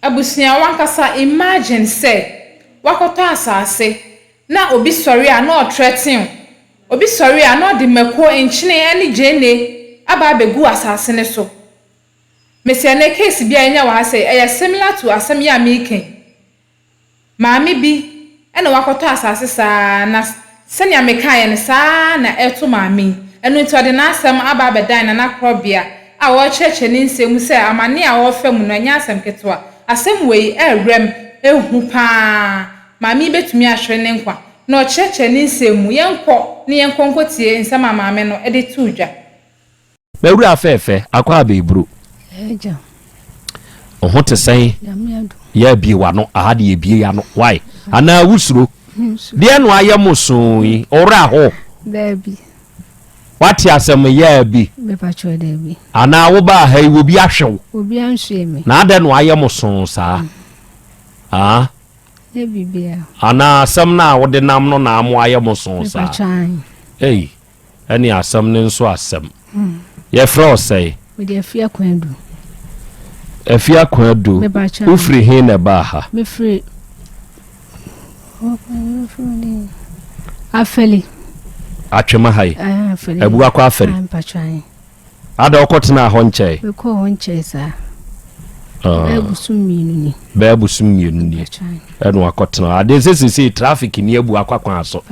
Abusua wankasa imagine sɛ wakɔtɔ asase na obi sɔre a na ɔthreaten wo. Obi sɔre a na ɔde mako, nkyene ne gyeene aba abɛgu asase no so. Mese ɛnnɛ case bi a yɛanya wɔ ha sɛ ɛyɛ similar to asɛm yi a mereka yi. Maame bi na wakɔtɔ asase saa ara na sɛnea mekaeɛ no saa ara na ɛreto maame yi. Ɛno nti ɔde n'asɛm aba abɛdan Nana Korɔbea a ɔrekyerɛkyerɛ ne nsɛm mu sɛ amane a ɔrefa mu no ɛnyɛ asɛm ketewa. Asɛm wei ɛrewerɛm ɛhu pa ara. Maame yi bɛtumi ahwere ne nkwa. Na ɔkyerɛkyerɛ ne nsɛm mu. Yɛnkɔ na yɛnkɔ nkɔtie nsɛm a maame no de too dwa. M'awura fɛɛfɛ, akɔ abɛɛburo. Agya. Wo ho te sɛn? Nyame adom. Yɛ abie w'ano, aha de yɛbie y'ano. Why? Anaa wosuro? Deɛ na ayɛ mo soo yi, ɔwerɛ aho? Daabi. Wate asɛm yɛ abi? Mepakyɛw daabi. Anaa wobaa ha yi, obi ahwe wo? Obi anhwee me. Na adɛn na wayɛ mo soo saa? Ah? Nyɛ biribiara. Anaa asɛm no a wode nam no na amo ayɛ mo soo saa? Mepakyɛw ae. Ei. Ɛne asɛm no nso asɛm. Yɛfrɛ wo sɛn? Mede Afia Kwadu. Afia Kwadu. Wofiri he na ɛbaa ha? Mefiri Afɛli. Atwema ha yi? Abuakɔ Afɛli. Ada wokɔtenaa hɔ nkyɛe? Mekɔɔ hɔ nkyɛe saa. Ah. Bɛyɛ bosom mmienu ni. Bɛyɛ bosom mmienu ni. Ɛna wakɔtena hɔ. Adeɛ sɛ sesei traffic ni abu akwa kwan so.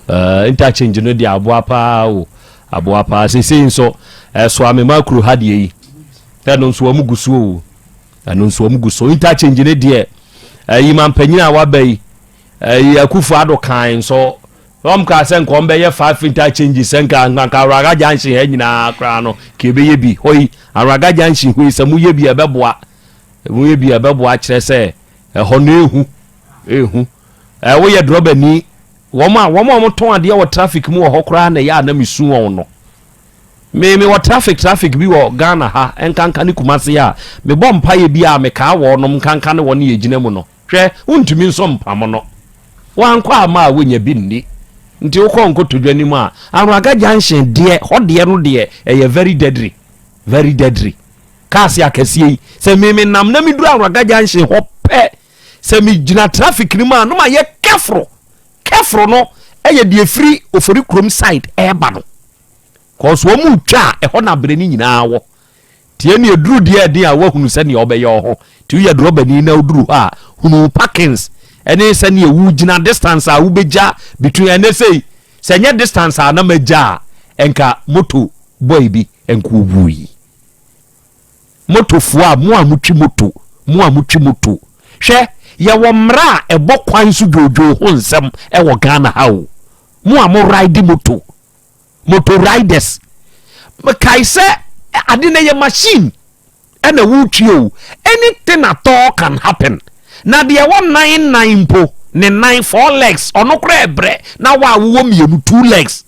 Uh, interchange no deɛ aboa paa o. Aboa paa. Sesei nso ɛso eh, amema kuro ha deɛ yi. Ɛno nso wɔn gu so o. Ɛno nso wɔn gu so. Interchange no deɛ ɛyi mampanyin a waba yi ɛyi Akufo Addo kan nso Wɔn kaa sɛ nka wɔn bɛyɛ five interchanges sɛ nka nka nka Awuraga junction ha nyinaa koraa no ka ɛbɛyɛ bi hɔ yi Awuraga junction hɔ yi sɛ moyɛ bi a ɛbɛboa moyɛ bi a ɛbɛboa kyerɛ sɛ ɛhɔ no ehu ehu ɛ woyɛ drɔbani wɔn a wɔn a wɔtɔn adeɛ wɔ traffic mu wɔ hɔ koraa na ɛyɛ a na mesu wɔn no me me wɔ traffic traffic bi wɔ Ghana ha nkanka ne Kumasi a mebɔ mpaeɛ bi a mekaa wɔnom nkanka ne wɔn yɛ gyina mu no. Hwɛ, wontumi nso mpamo no. Wankɔ amma a wonya bi nni. Nti wokɔ nkotodwe anim a, Anwraga junction deɛ, hɔ deɛ no deɛ, ɛyɛ very deadly. Very deadly. Cars akɛseɛ yi, sɛ me menam na meduru Anwraga junction hɔ pɛ, sɛ megyina traffic no mu a, no ma yɛ careful. Careful no ɛyɛ deɛ firi Ofori kurom side ɛreba no. Cause wɔn mu twa a, ɛhɔ na abere no nyinaa wɔ. Tie nea eduru deɛ ɛden a woahunu sɛnea wobɛyɛ wo ho. Nti woyɛ drɔbani na woduru hɔ a, hunu wo parkings ne sɛnea wogyina, distance a wobɛgya between. Ɛnɛ sei, sɛ ɛnyɛ distance a na magya a, nka moto boy bi nka owui. Motofoɔ a, mo a motwi moto, mo a motwi moto, hwɛ, yɛwɔ mmara a ɛbɔ kwan so dwoodwoo ho nsɛm wɔ Ghana ha o. Mo a mo ride moto. Motor riders, mekae sɛ ade no yɛ machine ɛna wotwi o, anything at all can happen. Na deɛ ɛwɔ nan nan mpo, ne nan four legs, ɔno koraa ɛbrɛ na wo a wowɔ mmienu two legs.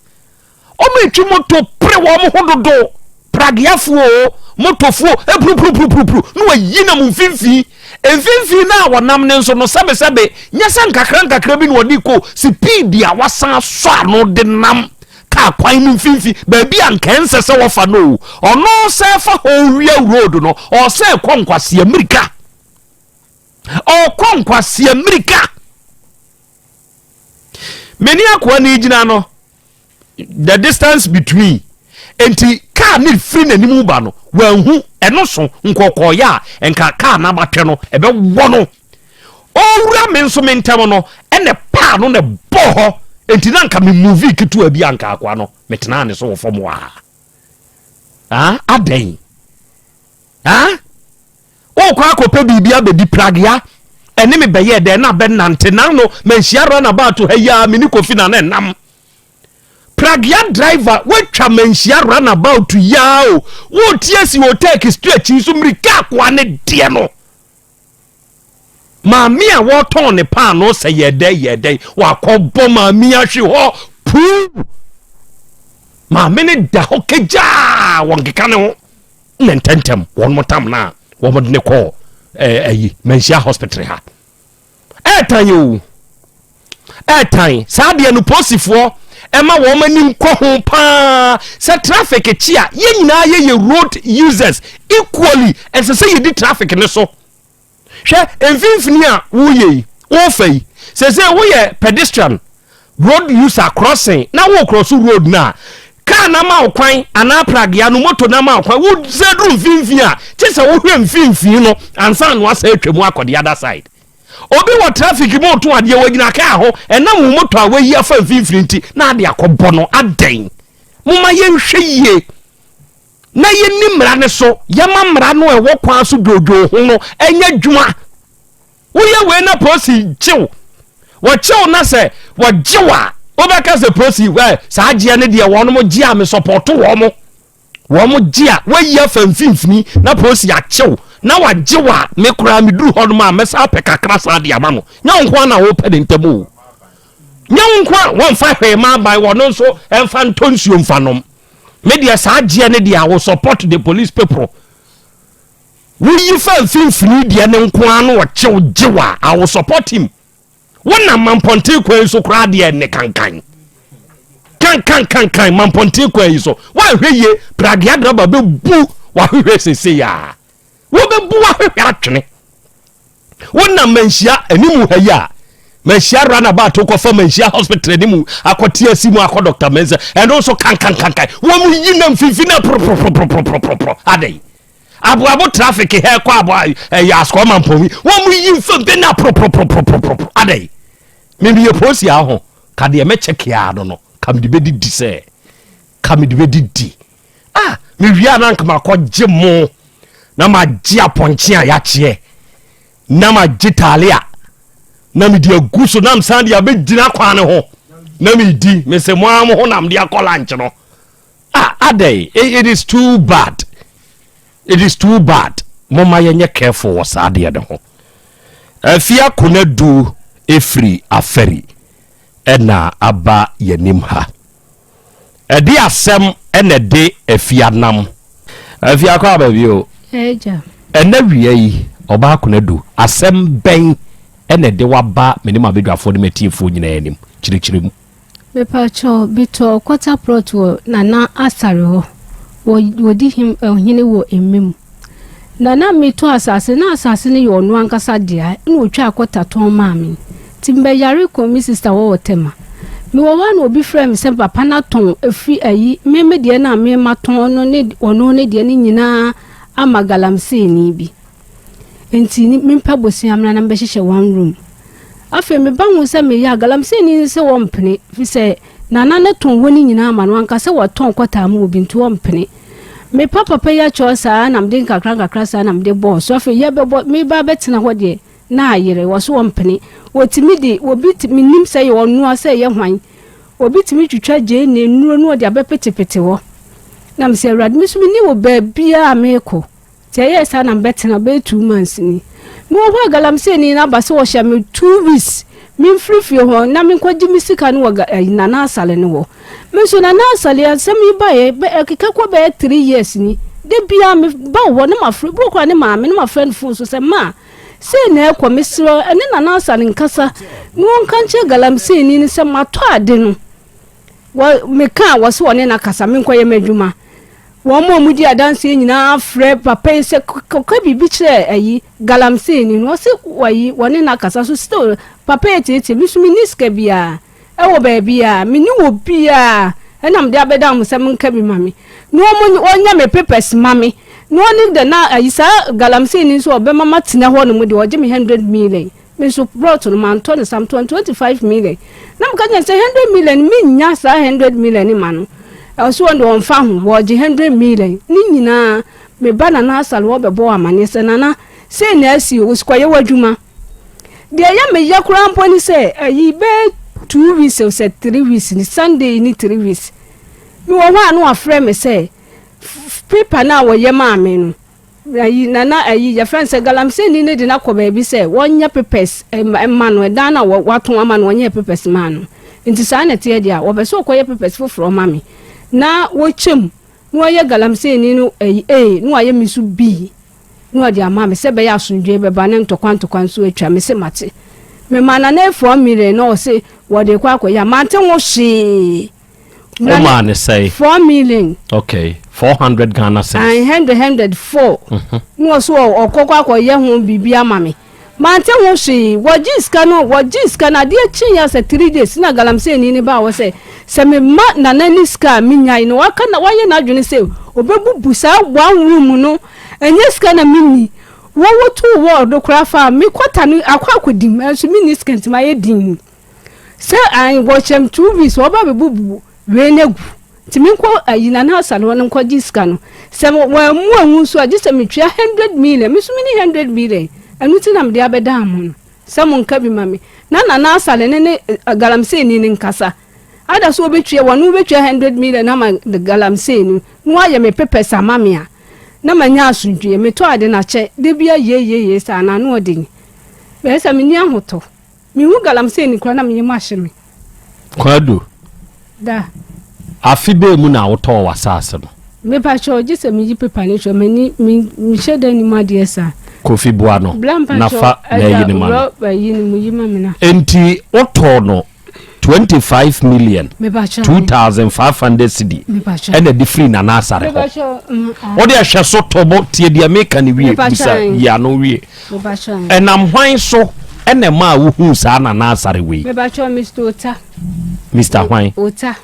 Wɔn etwi moto pere wɔn ho dodo, prageafoɔ o, motofoɔ epurupurupurupurupu na wɔyi nam mfimfini. Mfimfini no a wɔnam no nso no, sɛbesɛbe, nyɛ sɛ nkakrankakra bi na wɔde kɔ, sipiidi a wɔasan asɔ ano de nam kaa kwan no mfimfini, baabi a anka ɛnsɛ sɛ wɔfa no o. Ɔno sɛ fa hɔ wia road no, ɔsɛ kɔ nkwasea mmirika. Ɔkɔ nkwasea mmirika. Me ne akoa no gyina no, the distance between nti kaa ne firi n'anim ba no wanhu ɛno so nkɔkɔɔyɛ a nka kaa n'abatwɛ no ɛbɛwɔ no ɔwura me nso me ntɛm no ɛna paa no na ɛbɔ hɔ nti na nka me movie ketewa bi anka akoa no metenaa ne so wɔ fam waa ah adɛn ah Worekɔ akɔpɛ biribi abɛdi pragea ɛne me bɛyɛɛ dɛn na bɛnante n'ano manhyia runabout ha yi a me ne Kofi na na ɛnam pragea driver woatwa manhyia runabout yi a o woretie asi hotel stretch yi so mmirika akoa ne deɛ no maame a wɔtɔn ne paano sɛ yɛ dɛn yɛ dɛn wakɔbɔ maame ahwe hɔ puu maame ne da hɔ kagyaa wɔn keka ne ho na ntɛntɛm wɔn tam no a wɔn de ne kɔɔ ɛɛ ayi manhyia hospital ha ɛɛtan yi o ɛɛtan saa deɛ no polisifoɔ ɛma wɔn ani nkɔ ho paa sɛ traffic kyi a yɛn nyinaa yɛyɛ road users equally ɛsɛ sɛ yɛdi traffic ne so. Hwɛ mfimfini a woyɛ yi, wofa yi, sese woyɛ pedestrian road user crossing na wo cross road no a, kaa na ma wo kwan anaa pragea no moto na ma wo kwan, wo sɛ duru mfimfini a, kye sɛ wohwɛ mfimfini no ansa na wasa atwa mu akɔ the other side. Obi wɔ traffic mu ɔto adeɛ, wɔgyina kaa ho, ɛnam wo moto a wayi afa mfimfini nti na ade akɔbɔ no. Adɛn? Momma yɛnhwɛ yie na yɛnni mmara no so, yɛma mmara no a ɛwɔ kwan so dwoodwoo ho no ɛnyɛ adwuma. Woyɛ wei na polisi kyew, wɔkyew na sɛ wɔgyew a, wobɛka sɛ polisi ɛ saa gyeɛ no deɛ wɔnom gye a mesɔpɔto wɔn. Wɔn gye a wayi afa mfimfini na polisi akyew na wagye wa, me koraa meduru hɔ nom a mɛsa apɛ kakra saa de ama no. Nyɛ wo nko a na wopɛ ne ntam o, nyɛ wo nko a wɔmfa hwee ma aban, wɔno nso ɛmfa ntɔ nsuo mfa nom. Me deɛ saa gyeɛ ne deɛ I will support the police people. Woyi fa mfimfini deɛ ne nko ara no ɔkyew gye wa, I will support him. Wonam mampɔnten kwan yi so koraa deɛ ne kankan kankan kankan mampɔnten kwan yi so, woanhwɛ yie pragea draba bɛbu wahwehwɛ sese a wobɛbu wahwehwɛ atwene. Wonam Manhyia animu ha yi a, Manhyia runabout wokɔfa Manhyia hospital animu akɔte asi mu akɔ Dr. Mensa, ɛno nso kankankankan wɔn yi nam mfimfini na poroporoporoporoporo. Adɛn? Aboabo traffic ha ɛkɔ aboa ɛyɛ asukɔ mampɔn yi, wɔn yi mfimfini na poroporoporoporoporo. Adɛn? Mimi yɛ polisi aho ka deɛ mɛkyɛ kia no ka mede bɛdidi sɛ ka mede bɛdidi ah mewie a na nka makɔgye mo na magye apɔnkye a yɛakyeɛ na magye taale a na mede agu so na mesan de abɛgyina kwan no ho na medi mese mo ara mo ho nam de akɔ lunch no. Ah, adɛn? It is too bad, it is too bad. Momma yɛnyɛ careful wɔ saa adeɛ no ho. Afia Konadu ɛfiri Afari ɛna aba yɛnim ha. Ɛde asɛm ɛna ɛde Afia nam. Afia kɔ aba bio. Agya. Ɛnɛ wia yi, ɔbaa Konadu, asɛm bɛn ɛna ɛde waba me ne m'abadwafoɔ ne m'atiefoɔ nyinaa anim? Kyerɛkyerɛ mu. Mepakyɛw, metɔɔ quarter plot wɔ Nana Asare hɔ. Wɔ wɔdi hem ɔhene wɔ Emim. Na na metɔ asase, na asase no yɛ ɔno ankasa dea, ɛna otwaa quarter tɔn maa me. Nti mebɛyare kɔɔ me sister hɔ wɔ Tema. Mewɔ hɔ a na obi frɛɛ me sɛ papa no atɔn afiri ayi, me me deɛ no a me matɔn no ne ɔno ne deɛ no nyinaa ama galamseyni bi. Enti mempɛ bosea mmra na mebɛhyehyɛ one room. Afei meba ho sɛ meyɛ a galamseyni no sɛ wɔmpene, fi sɛ Nana no tɔn hɔ no nyinaa ma no, wanka sɛ wɔtɔn kɔtaa ma obi nti wɔmpene. Mepa papa yi akyɛw saa na mede nkakra nkakra saa na mede bɔɔ so. Afei yɛbɛbɔ meba abɛtena hɔ deɛ na ayere, wɔ so wɔmpene. Wɔtumi de obi mennim sɛ yɛ ɔnoa sɛ ɛyɛ hwan, obi tumi twitwa gyeene nnuro na ɔde abɛpetepete hɔ. Na mesɛ Awurade me nso menni wɔ baabiara a merekɔ. Nti ɛyɛɛ saa na mebɛtena bɛyɛ 2 months ni. Mewɔ hɔ a galamseyni no aba sɛ ɔhyɛ me 2 weeks memfiri fie hɔ na menkɔgye me sika no wɔ ga ɛyi Nana Asale no hɔ. Me nso Nana Asale asɛm yi baeɛ bɛ ɛkeka kɔ bɛyɛ 3 years ni. Da biara meba wɔ hɔ na mafrɛ bi wɔ koraa ne maame na mafrɛ no phone so sɛ ma sei na ɛkɔ, mesrɛ wo ɛne Nana Asale nkasa na ɔnka nkyerɛ galamseyni no sɛ matɔ ade no. Wɔ meka a wɔse wɔne no akasa menkɔyɛ m'adwuma. Wɔn a wɔdi adanseɛ nyinaa frɛ papa yi sɛ kɔka biribi kyerɛ ayi galamsey ni no, ɔse wɔyi wɔne no akasa so still papa yi tietie me nso menni sika biara ɛwɔ baabiara menni wɔ biara ɛna mede abɛda wɔn sɛ menka bi ma me na wɔn wɔnyɛ me papers ma me na ɔne de na ayi saa galamsey ni nso ɔbɛma matena hɔ nom deɛ ɔgye me 100 million. Me nso plot no mantɔ no saa, metɔn 25 million na meka kyerɛ no sɛ 100 million mennya saa 100 million ma no. Ɔso wɔn de wɔmfa ho, wɔgye 100 million ne nyinaa. Meba Nana Asale hɔ bɛbɔ wɔ amanneɛ sɛ Nana sei na asi o, kɔyɛ w'adwuma. Deɛ ɛyɛ me ya koraa mpo ne sɛ ayi bɛyɛ 2 weeks o sɛ 3 weeks ni, Sunday ni 3 weeks mewɔ hɔ a na wafrɛ me sɛ paper no a wɔyɛ maa me no ayi Nana ayi yɛfrɛ no sɛ galamseyni no de no akɔ baabi sɛ wɔnyɛ papers mma no, ɛdan no a watɔn ama no wɔnyɛ papers maa no. Nti saa na ɛteɛ deɛ a wɔpɛ sɛ ɔkɔyɛ papers foforɔ ma me na wɔkyɛm na wɔyɛ galamseyni no ayi A na wɔayɛ me nso B na wɔde ama me sɛ bɛyɛ asomdwoe bɛba ne ntɔkwa ntɔkwa nso atwa. Me se mate. Mema Nana 4 million na ɔse wɔde kɔ akɔyɛ a mante ho hwee. Womaa ne sɛe? 4 million. Okay, 400 Ghana cedis. And hundred hundred four. Na ɔso ɔkɔkɔ akɔyɛ ho biribi ama me. Mante ho hwee. Wɔgyee sika no, wɔgyee sika no, adeɛ kyeeɛ asɛ 3 days na galamseyni no baa hɔ sɛ, sɛ mema Nana ne sika a menyae no, waka na wayɛ n'adwene sɛ ɔbɛbubu saa one room no, ɛnyɛ sika na menni. Wɔwotoo wall no koraa faa me kɔta no akɔ akɔdim, nanso menni sika nti mayɛ dinn. Sɛ ae, wɔhyɛ me 2 weeks, wɔba bɛbubu wei no agu. Nti menkɔ ayi Nana Asare hɔ no nkɔgye sika no. Sɛ wɔammu angu nso a, gye sɛ metua 100 million. Me nso menni 100 million. Ɛno nti na mede abɛdaa mo no, sɛ monka bi ma me. Na Nana Asare ne ne galamseyni no nkasa. Ada sɛ wɔbɛtua, wɔne wobɛtua 100 million ama galamsey no, na wɔayɛ me papers ama me a, na manya asomdwoeɛ. Metɔ ade no akyɛ, da bi ayieyie saa na ano ɔden. Bɛyɛ sɛ menni ahotɔ. Mehu galamsey ni koraa na meyɛ mu ahye me. Kwadu. Da. Afe bɛɛ mu na wotɔɔ w'asase no? Mepakyɛw, gye sɛ meyi pepa no hwɛ, m'ani mehyɛ da nim adeɛ saa. Kofi boa no na fa na ayi no ma no. Ayi no mu yi ma me na. Enti wotɔɔ no 25 million 2500 cedi ɛna de firi Nana Asare hɔ. Wode ɛhwɛ so tɔbɔ tie deɛ meka no wie bisa yi ano wie. Ɛnam hwan so ɛna ɛma a wohuu saa Nana Asare wei? Mepakyɛw, Mr. Ota. Mr. Hwan? Ota.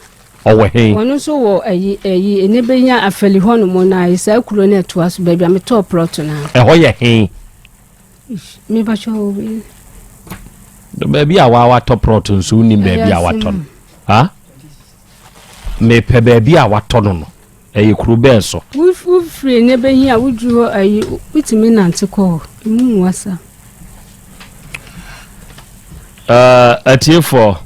Ɔwɔ he? Ɔno nso wɔ ayi ayi ne bɛnya afɛli hɔ nom na saa kuro no ɛtoa so baabi a metɔɔ plot no. Ɛhɔ yɛ he? Mepakyɛw, obi. Baabi a waa watɔ plot nso wonim baabi a watɔ no. Ha? Mepɛ baabi a watɔ no no. Ɛyɛ kuro bɛɛ so? Wofiri ne bɛhi a woduru hɔ ayi wotumi nante kɔ hɔ. Emu nwa sa. Atiefoɔ,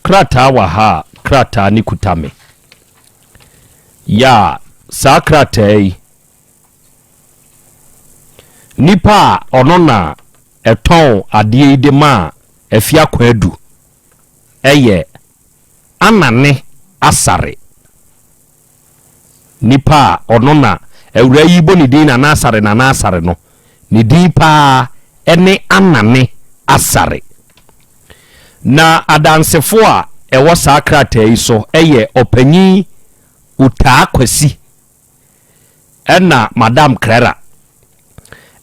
krataa wɔ ha a krataa ne kuta me. Yɛ a saa krataa yi, nipa a ɔno na ɛtɔn adeɛ yi de maa Afia Kwadu ɛyɛ Anane Asare. Nipa a ɔno na awura yi bɔ ne din Nana Asare Nana Asare no, ne din paa ɛne Anane Asare. Na adansefo a ɛwɔ saa krataa yi so ɛyɛ ɔpanyin Otaa Kwasi ɛna Madam Clara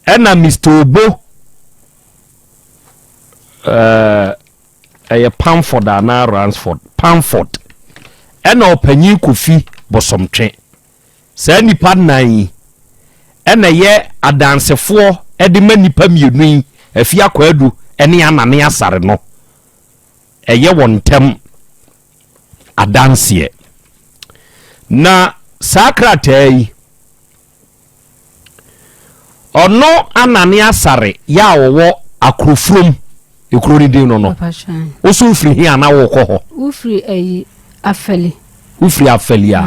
ɛna Mr. Obo, ɛyɛ Pamford anaa Ransford Pamford, ɛna ɔpanyin Kofi Bosomtwe. Saa nipa nnan yi ɛna ɛyɛ adansefoɔ ɛde ma nipa mmienu yi, Afia Kwadu ɛne Anane Asare no, ɛyɛ wɔn ntam adanseɛ. Na saa krataa yi, ɔno Anane Asare yɛ a wɔwɔ Akurofurom, ekuro ne din no no woso wofiri he a na wokɔ hɔ? Wofiri ayi Afɛli. Wofiri Afɛli a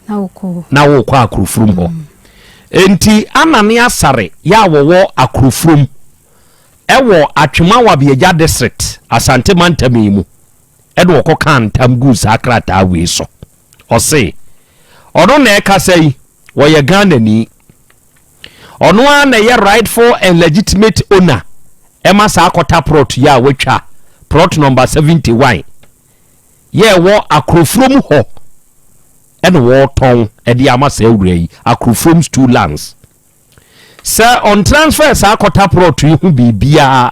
na wokɔ hɔ. Na wokɔ Akurofurom hɔ. Enti Anane Asare yɛ a wɔwɔ Akurofurom ɛwɔ Atwema Wabiagya District, Asante Mantam yi mu, ɛna ɔkɔkaa ntam guu saa krataa wei so. Ɔse ɔno na ɛkasa yi, wɔyɛ Ghanani, ɔno ara na ɛyɛ rightful and legitimate owner ɛma saa quarter plot yi a watwa, plot number 71 yɛ ɛwɔ Akurofurom hɔ, ɛna wɔretɔn ɛde ama saa awura yi, Akurofurom Stool Lands, sɛ ɔntransfer saa quarter plot yi ho biribiara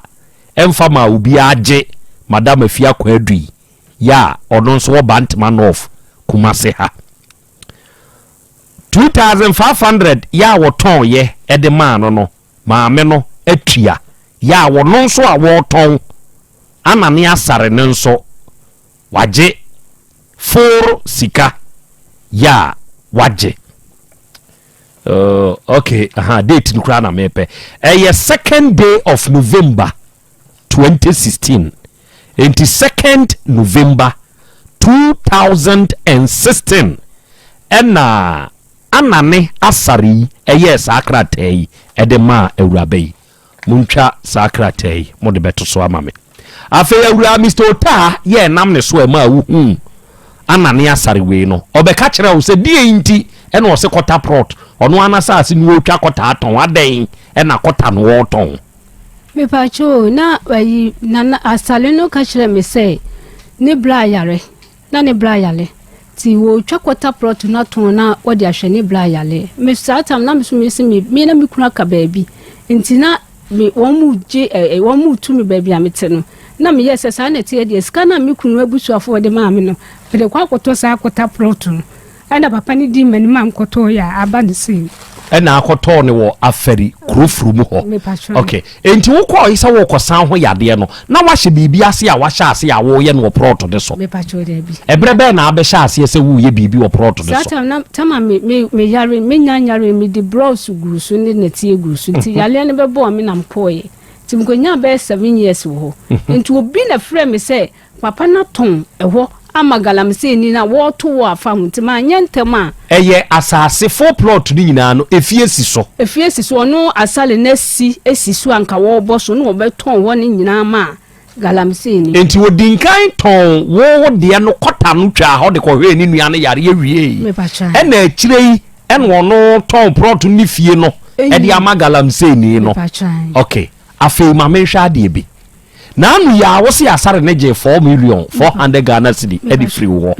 ɛmfa ma obiara gye Madam Afia Kwadu yi yɛ a ɔno nso wɔ Bantama North, Kumase ha. 2500 yɛ a wɔtɔn yɛ ɛde maa no no, maame no atua yɛ a wɔno nso a wɔretɔn Anane Asare no nso wagye foro sika yɛ a wagye. Okay, date no koraa na mepɛ. Ɛyɛ second day of November 2016. Enti 2nd November 2016 ɛna Anane Asare yi ɛyɛɛ saa krataa yi ɛde maa awuraba yi. Montwa saa krataa yi, mode bɛto so ama me. Afei awura Mr. Otaa yɛ ɛnam ne so ɛma wohuu Anane Asare wei no, ɔbɛka kyerɛ wo sɛ deɛ nti ɛna ɔse quarter plot, ɔno anasase no wɔtwa quarter atɔn, adɛn ɛna quarter no wɔtɔn? Mepakyɛw, na ayi Nana Asare no ka kyerɛ me sɛ ne bra yare na ne bra yare nti wɔtwa quarter plot no atɔn na wɔde ahwɛ ne bra yare. Me saa time na me so me se me me na me kunu aka baabi nti na. me wɔn mu gye ɛ wɔn mu tu me baabi a mete no. Na meyɛɛ sɛ saa na ɛteɛ deɛ, sika no a me kunu abusuafoɔ de maa me no, mede kɔ akɔtɔ saa quarter plot no. Ɛna papa no dii m'anim a mekɔtɔɔeɛ a aba no sei. Ɛna akɔtɔɔ no wɔ Afari kurofuru mu hɔ. Ok, enti wokɔɔe sɛ worekɔsan ho yadeɛ no, na woahyɛ biribi ase a woahyɛ ase a woreyɛ no wɔ prɔto no so? Mepakyɛw, daabi. Ɛberɛ bɛn na abɛhyɛ aseɛ sɛ woreyɛ biribi wɔ prɔto no so? Saa tam na, tam a me, me, meyare, menya nyare, mede blɔs guu so ne nɛteɛ guu so, nti yareɛ no bɛbɔɔ me na mekɔɔeɛ. Nti mekɔnyaa bɛyɛ 7 years wɔ hɔ. Nti obi na frɛɛ me sɛ Papa no atɔn ɛhɔ ama galamseyni no a wɔreto wɔ afa ho nti manyɛ ntɛm a. Ɛyɛ asase full plot no nyinaa no efie si so. Efie si so ɔno asale no asi si so a nka wɔrebɔ so na wɔbɛtɔn hɔ no nyinaa ama galamseyni. Enti ɔdi nkan tɔn wo wo deɛ no kɔta no twaa hɔ de kɔhwɛɛ ne nua no yareɛ wiee ɛna akyire yi ɛna ɔno tɔn plot no ne fie no de ama galamseyni no. Ok afei ma menhwɛ adeɛ bi. N'ano yi a wose Asare no gyee 4,400,000 Ghana cedi de firi wo hɔ.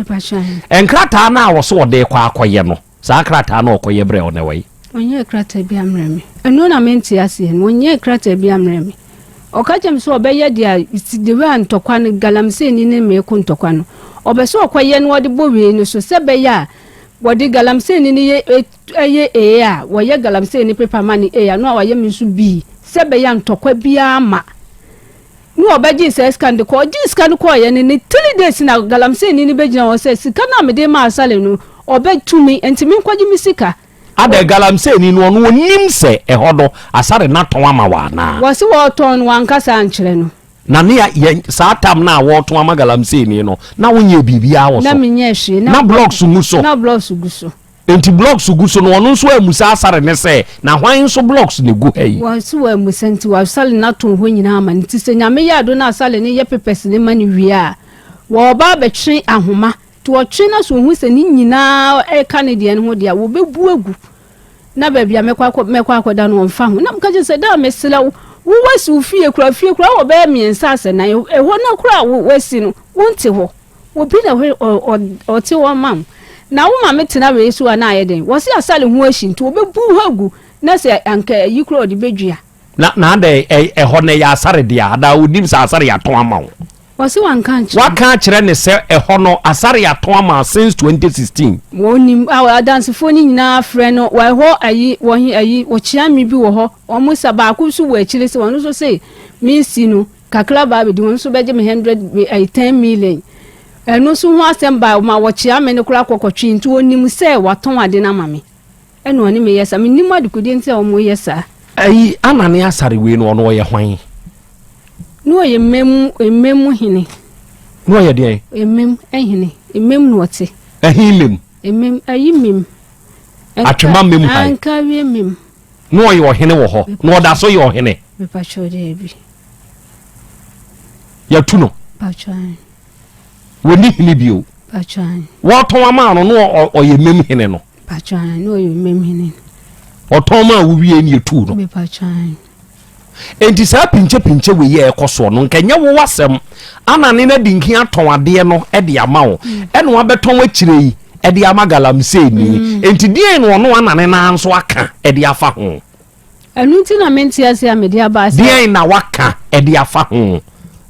Nkrataa no a wɔse ɔde rekɔ akɔyɛ no, saa krataa no a ɔkɔyɛ brɛɛ wo no ɛwɔ he? Ɔnyɛɛ krataa bi ammrɛ me. Ɛno na mente aseɛ no, ɔnyɛɛ krataa bi ammrɛ me. Ɔka kyerɛɛ me sɛ ɔbɛyɛ deɛ the way a ntɔkwa no, galamseyni ne me reko ntɔkwa no, ɔpɛ sɛ ɔkɔyɛ na ɔde bɔ wei no so sɛ ɛbɛyɛ a wɔde galamseyni no yɛ yɛ A a, wɔyɛ galamsey no pepa ma no A a, na wɔayɛ me nso B sɛ ɛbɛyɛ a ntɔkwa biara mma. Na ɔbɛgyee saa sika no de kɔɔ. Ɔgyee sika no kɔeɛ no, ne 3 days na galamseyni no bɛgyina hɔ sɛ sika no a mede maa Asale no, ɔbɛtu me, nti menkɔgye me sika. Adɛn, galamseyni no, ɔno ɔnnim sɛ ɛhɔ no, Asare no atɔn ama wo anaa? Wɔse wɔretɔn no, wanka saa ankyerɛ no. Na ne yɛ saa tam no a wɔretɔn ama galamseyni no, na wonyɛɛ biribiara wɔ so? Na menyɛɛ hwee. Na blocks ngu so? Na blocks gu so. Enti blocks gu so no, ɔno nso ammusa Asare no sɛ, Na hwan nso blocks na egu ha yi? Wɔse wammusa nti wasale no ato hɔ nyinaa ama no. Nti sɛ Nyame yɛ adom na Asale no yɛ papers no ma no wie a, wɔba abɛtwe ahoma. Nti wɔtwe na sɛ wɔhu sɛ ne nyinaa ɛka ne deɛ no ho deɛ a, wɔbɛbu agu. Na baabi a mɛkɔ akɔ mɛkɔ akɔda no ɔmfa ho. Na meka kyerɛ no sɛ, Daa mesrɛ wo, wo woasi wo fie koraa, fie koraa wɔ bɛyɛ mmiɛnsa asɛ nan, ɛhɔ no koraa a woasi no, wonte hɔ. Obi na ɔte hɔ ma wo. Na wo maame tena wei so a na ayɛ dɛn? Wɔse asale ho ahyi nti wɔbɛbu hɔ agu na sɛ anka ayi koraa ɔde bɛdua. Na na adɛn ɛhɔ no ɛyɛ asare dea anaa ɔnim sɛ asare atɔn ama wo? Wɔse wanka ankyerɛ no. Waka akyerɛ no sɛ ɛhɔ no asare atɔn ama wo since 2016? Wɔnim, adansefoɔ no nyinaa frɛ no, wɔ ɛhɔ ayi, wɔ he ayi, ɔkyeame bi wɔ hɔ, wɔn sa baako nso wɔ akyire sɛ ɔno nso se mensi no. Kakra baa bɛdi hɔ nso bɛgye me hundred ɛyi 10 million. Ɛno nso ho asɛm baa ma wɔkyea me no koraa kɔ kɔtwe nti wɔnim sɛ watɔn ade no ama me ɛna ɔne me yɛ saa. Mennim adekodeɛ nti a wɔyɛ saa. Ɛyi Anane Asare wei no ɔno ɔyɛ hwan? Na ɔyɛ mmam mmam hene. Na ɔyɛ deɛn? Mmam hene. Mmam na ɔte. Ɛhe mmam? Mmam ayi mmam. Atwema mmam ha yi. Ankawie mmam. Na ɔyɛ ɔhene wɔ hɔ. Na ɔda so yɛ ɔhene. Mepakyɛw daabi. Yɛatu no. Wɔnni hene bio. Wɔtɔn ama no na ɔyɛ mem hene no. Ɔtɔn maa wo wie ne yɛtuu no. Enti saa pinkyɛpinkyɛ wei yɛ ɛkɔ soɔ no nka nyɛ wo asɛm ana ne no adi nkin atɔn adeɛ no de ama wo ɛna wabɛtɔn akyire yi de ama galamsey ni. Enti deɛn na ɔno ana ne nan nso aka de afa ho? Ɛno nti na mente ase a mede aba sɛ. Deɛn na waka de afa ho?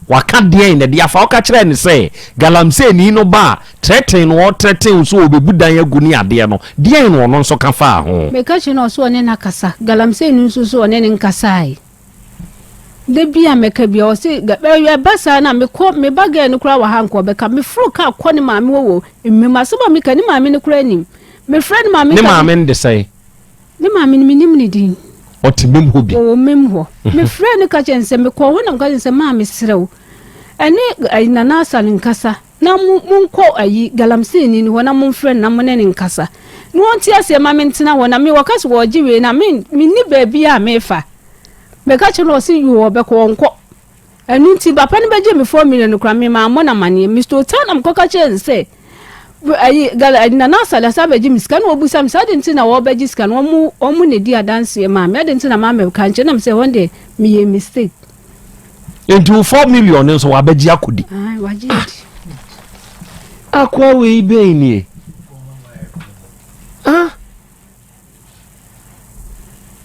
Waka deɛn na de afa? Woka kyerɛɛ no sɛ galamseyni no ba a, threaten no, ɔthreaten wo sɛ ɔbɛbu dan agu ne adeɛ no, deɛn na ɔno nso ka faa ho? Meka kyerɛɛ no ɔse ɔne no akasa, galamseyni no nso se ɔne no nkasae. Da bi a mɛka biara ɔse, ɛba saa no a mekɔ, me ba girl no koraa wɔ ha nka ɔbɛka, meforo kaa kɔ ne maame hɔ wɔ Mmem, asɛm a meka ne maame no koraa nim. Mefrɛ ne maame Ne ka maame no de sɛn? Ne maame no, mennim ne din. Ɔte mem hɔ bi. Ɔwɔ mem hɔ. Mefrɛɛ no ka kyerɛɛ no sɛ, mekɔɔ hɔ na meka kyerɛɛ no sɛ, maa mesrɛ wo, ɛne ayi Nana Asare nkasa na mo monkɔ ayi galamseyni no hɔ na momfrɛ no na mo ne no nkasa na ɔnte aseɛ ma mentena hɔ na me wɔka sɛ wɔregye wei na me menni baabi a mefa. Meka kyerɛ no ɔse yoo ɔbɛkɔ ɔnkɔ. Ɛno nti, papa no bɛgyee me 4 million no koraa, me mammɔ no amanneɛ. Mister Otaa na mekɔka kyerɛɛ no sɛ, ayi, Gala, ayi, Nana Asare asan abɛgye me sika. Ɛna ɔbisa me sɛ, adɛn nti na wɔrebɛgye sika no? Wɔn, wɔn na ɛdi adanseɛ maa me. Adɛn nti na mammɛka ankyerɛ? Ɛna mesɛ, ɛhɔ deɛ, meyɛɛ mistake. Enti wo 4 million no nso wabɛgye akɔdi? Ae, wagye adi. Akoa wei bɛn nie? Ah?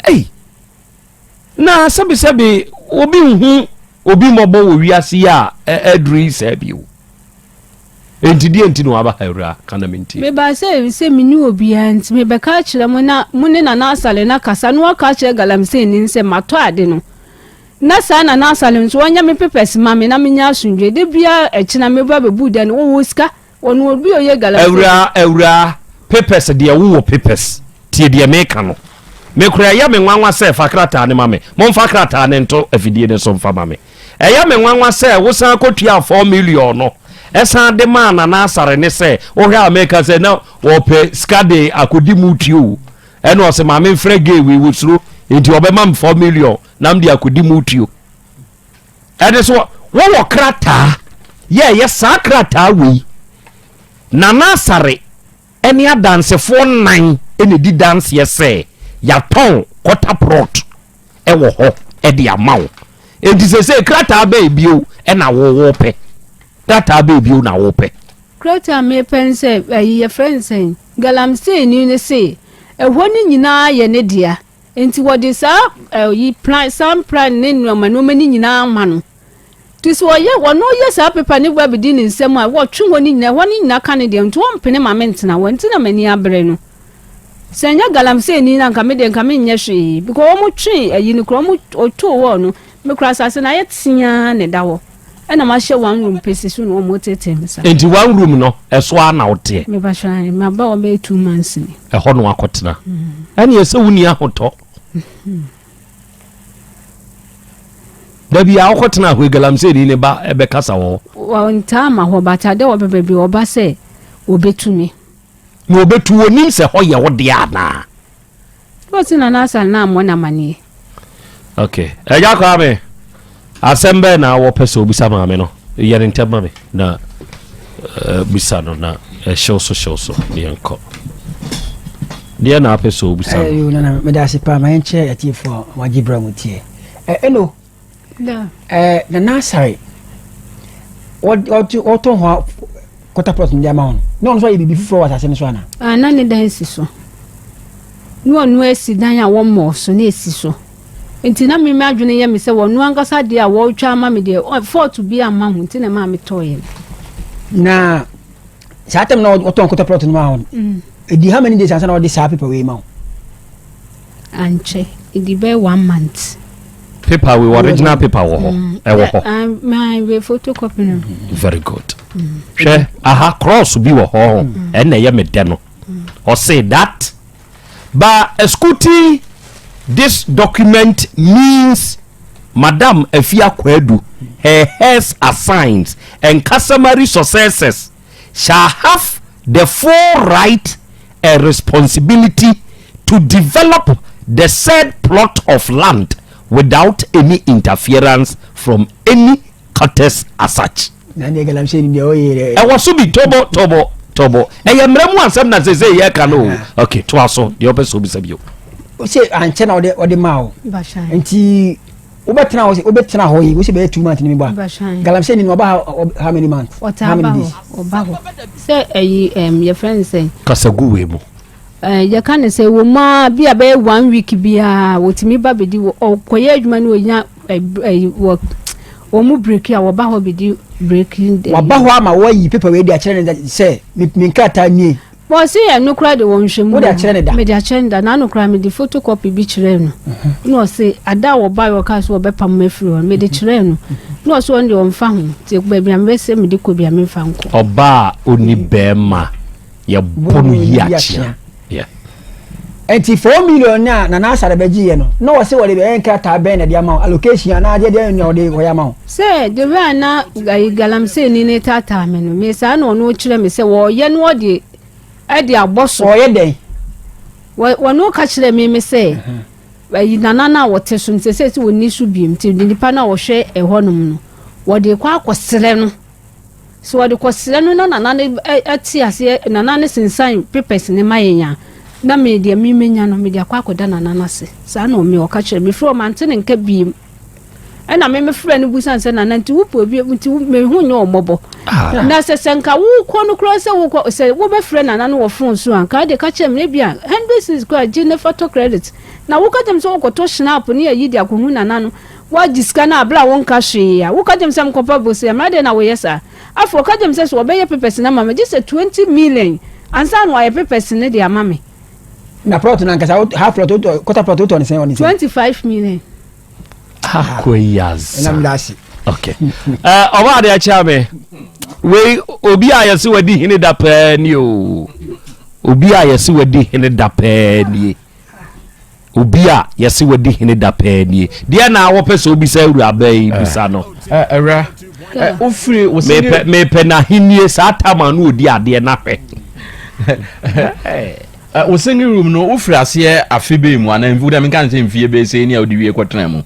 Ei! Na. Na sɛbesɛbe obi nhu obi mmɔbɔ wɔ wiase yi a aduru yi saa bio. Enti deɛ nti na waba ha awura ka na mentie. Mebaa sɛ sɛ menni obiara nti mebɛka akyerɛ mo na mo ne Nana Asale no akasa na waka akyerɛ Galamseyni no sɛ matɔ ade no. Na saa Nana Asale nso ɔnyɛ me papers ma me na menya asomdwoe. Da biara ɛkyena meba bɛbu dan no wɔwɔ sika. Ɔno obi a ɔyɛ galamsey. Awuraa awuraa papers deɛ wo wɔ papers tie deɛ meka no me koraa ɛyɛ me nwanwa sɛ fa krataa no ma me momfa krataa no nto afidie no so mfa ma me ɛyɛ me nwanwa sɛ wo san kɔ tuaa 4 million no ɛsan de maa Nana Asare ne sɛ wohwɛ a meka sɛ na wɔpɛ sika de akɔdi mu tuo ɛna ɔsɛ maame mfrɛ gay wei wɔsuro nti ɔbɛma me 4 million na mede akɔdi mu tuo. Ɛne so wɔwɔ krataa yɛ ɛyɛ saa krataa wei Nana Asare ne adansefoɔ nnan na ɛdi danseɛ sɛ yɛatɔn quarter plot wɔ hɔ de ama wo. Enti seesei krataa bɛn bio na wo wopɛ? Krataa bɛn bio na wopɛ? Krataa a mepɛ ne sɛ, ayi yɛfrɛ no sɛn, Galamseyni no se ɛhɔ no nyinaa yɛ ne dea. Enti wɔde saa ɛyi plan san plan ne nneɛma nneɛma no nyinaa ma no. Nti sɛ ɔyɛ ɔno yɛ saa paper no ba bɛdi ne nsam a wɔtwe hɔ no nyinaa ɛhɔ no nyinaa ka ne deɛ nti wɔmpene ma mentena hɔ nti na m'ani abere no. Sɛ ɛnyɛ galamsey ni na nka me deɛ nka menyɛ hwee because wɔn twe ayi no koraa wɔn ɔtoo hɔ no me koraa asase no ayɛ teaa na ɛda hɔ ɛna mahyɛ one room pɛsi so na wɔn tetee me saa. Nti one room no ɛso ara na woteɛ? Mepakyɛ ae maba hɔ bɛyɛ 2 months ni. Ɛhɔ na wakɔtena. Ɛneɛ sɛ wonni ahotɔ. Da bi a wokɔtena hɔ galamsey ne ba ɛbɛkasa wɔ hɔ. Wɔntaa ma hɔ but ade wɔ baabi ɔba sɛ wɔbɛtu me. Na wɔbɛtu wɔnim sɛ hɔ yɛ wo deɛ anaa? Wɔsi Nana Asare na ammɔ no amaneɛ. Ok. Agya Kwame, asɛm bɛn na wɔpɛ sɛ obisa maame no? Yɛ no ntɛm ma me na uh, bisa no na ɛhyew so hyew so ne yɛnkɔ. Deɛ na apɛ sɛ obisa no? Ɛyo nana, meda ase paa ma yɛnkyerɛ atiefoɔ a wɔagye berɛ mu tie. Ɛno, Eh, Nana Asare, wɔtɔn hɔ kɔta plot no de ama wɔn. Na ɔno nso ayɛ biribi foforɔ wɔ asase no so ana? Ah, na ne dan si so. Na ɔno asi dan a wɔmmɔɔ so na esi so. Nti na me adwene yɛ me sɛ wɔno ankasa deɛ a wɔretwa ama me deɛ fault bi amma ho nti na ɛmaa metɔeɛ no. Na saa tam na wɔtɔn kɔta plot no ma wɔn. Ɛdi how many days ansa na wɔde saa paper wei ma wo? Ankyɛ, ɛdi bɛyɛ one month. Paper wei original paper wɔ hɔ, mm. ɛwɔ hɔ. My we photocopy no. Very good. Hwɛ aha cross bi wɔ hɔ mm. ɛna ɛyɛ me dɛ no. Ɔse that by executing this document means Madam Afia Kwadu, her heirs assigns and customary successors shall have the full right and responsibility to develop the said plot of land without any interference from any cutters as such. Ɛwɔ so bi tɔbɔ tɔbɔ tɔbɔ ɛyɛ mmerɛ mu asɛm na sese yɛ ka no o ok to aso deɛ ɔpɛ sɛ obisa bio. Ɔsɛ ankyɛ na ɔde ɔde maa o nti. Wobɛtena hɔ wobɛtena hɔ yi wosi bɛyɛ 2 months ni mi bɔ a galamsey ni no ɔba ha how many months how many days. Ɔba hɔ sɛ ɛyi ɛm yɛfrɛ no sɛ. Kasagu wei mu. Ɛɛ yɛka ne sɛ wɔ mu a bi a bɛyɛ one week biara wɔtumi ba bɛdi wɔ ɔkɔyɛ adwuma no wɔnya ɛyi wɔ wɔn mu break a wɔba hɔ bɛdi break. Waba hɔ ama wɔayi paper wei de akyerɛ ne sɛ me nkrataa nie. Wɔse ɛno koraa de wɔnhwɛ mu. Wode akyerɛ no da? Mede akyerɛ no da. N'ano koraa mede photocopy bi kyerɛɛ no. Ɛna ɔse ada a wɔbaeɛ ɔkaa sɛ wɔbɛpam me afiri hɔ no mede kyerɛɛ no. Ɛna ɔse ɔno deɛ ɔmfa ho. Nti baabi a mebɛ sɛ mede kɔ biara memfa nkɔ. Ɔbaa a ɔnni bɛɛma yɛbɔ no yi akyea. Yeah. Nti 4 million no a Nana Asare bɛgyeeɛ no, na ɔse wɔde bɛyɛ nkrataa bɛn na ɛde ama wo? Allocation anaa deɛ deɛ na ɔde kɔyɛ ama wo? Sɛ the way a na ayi galamseyni no retaataa me no, me saa na ɔno kyerɛ me sɛ wɔreyɛ na ɔde ɛde abɔ so. Ɔreyɛ dɛn? Wɔ wɔno ka kyerɛ me me sɛ ayi Nana no a ɔte so no sɛ sɛ ɔnni so biom nti nipa no a ɔhwɛ ɛhɔnom no wɔde kɔ akɔsrɛ no. Sɛ wɔde kɔsrɛ no na nana no te aseɛ, nana no sensan papers no ma yɛn a, na me deɛ me menya no, mede akɔ akɔda nana no ase. Saa na ɔme ɔka kyerɛ me. Mefiri hɔ mante ne nka biem. Ɛna me mefrɛ no busa no sɛ nana nti wopɛ obi nti me ho nyɛ ɔmmɔbɔ ah. Na sɛ sɛ nka wokɔ no koraa sɛ wokɔ sɛ wobɛfrɛ nana no wɔ phone so a nka de ka kyerɛ me ebia 100 cedis koraa gye ne fa tɔ credit na woka kyerɛ me sɛ wokɔtɔ schnapp ne ayi de akɔhu nana no woagye sika no a berɛ a wonka hwee a woka kyerɛ me sɛ mekɔfa bosea mmara deɛ na woyɛ saa. Afei ɔka kyerɛ me sɛ sɛ wɔbɛyɛ papers no ama me gye sɛ 20 million ansa na wɔayɛ papers no de ama me. Na plot no ankasa half plot wotɔ quarter plot wotɔ ne sɛn ɔne sɛn? 25 million. Akoyaza. Okay. Eh, ɔba ade akyia me. Wei obi a yɛse wadi hene da pɛɛ ni o. Obi a yɛse wadi hene da pɛɛ nie. Obi a yɛse wadi hene da pɛɛ nie. Deɛ na wɔpɛ sɛ obisa awuraba yi eh. bisa no. Eh, awura, eh, wofiri wo sɛ mepɛ mepɛ n'ahennie saa tama no odi adeɛ n'ahwɛ. Wo single room no wofiri aseɛ afe bɛɛ mu anaa mfe wodɛ menka ne sɛ mfie bɛɛ sɛ ni a wode wie kɔtena mu?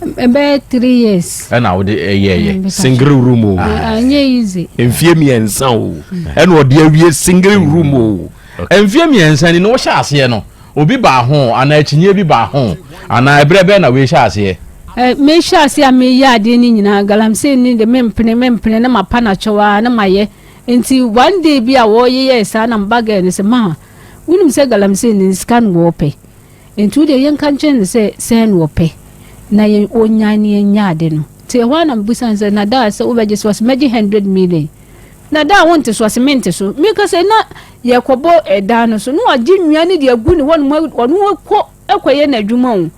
Ɛbɛyɛ 3 years. Ɛna wode ɛyɛɛyɛ mm, single room o. Ɛnyɛ easy. Mfie 3 o. Ɛna ɔde awie single room o. Mfie 3 ni na wohyɛ aseɛ no obi baa ho anaa akyinnyeɛ bi baa ho anaa ɛberɛ bɛɛ na wei hyɛ aseɛ? Mehyɛ aseɛ a meyɛ adeɛ no nyinaa galamsey ni de mempene mempene na mapa no akyɛw ara na mayɛ. Nti one day bi a wɔyeyɛɛ saa na meba girl no sɛ ma wonim sɛ galamsey no sika no wɔpɛ nti wodeɛ yɛnka nkyerɛ no sɛ sɛn na ɔpɛ na yɛ ɔnyae na yɛnyɛ ade no nti ɛhɔ a na mebusa no sɛ na daa sɛ wobɛgye so ɔsɛ mɛgye 100 million na daa wonte so ɔsɛ mente so meka sɛ na yɛkɔbɔ ɛdan no so na wagye nnua no de agu ne hɔ nom ɔno kɔ ɛkɔyɛ n'adwuma o.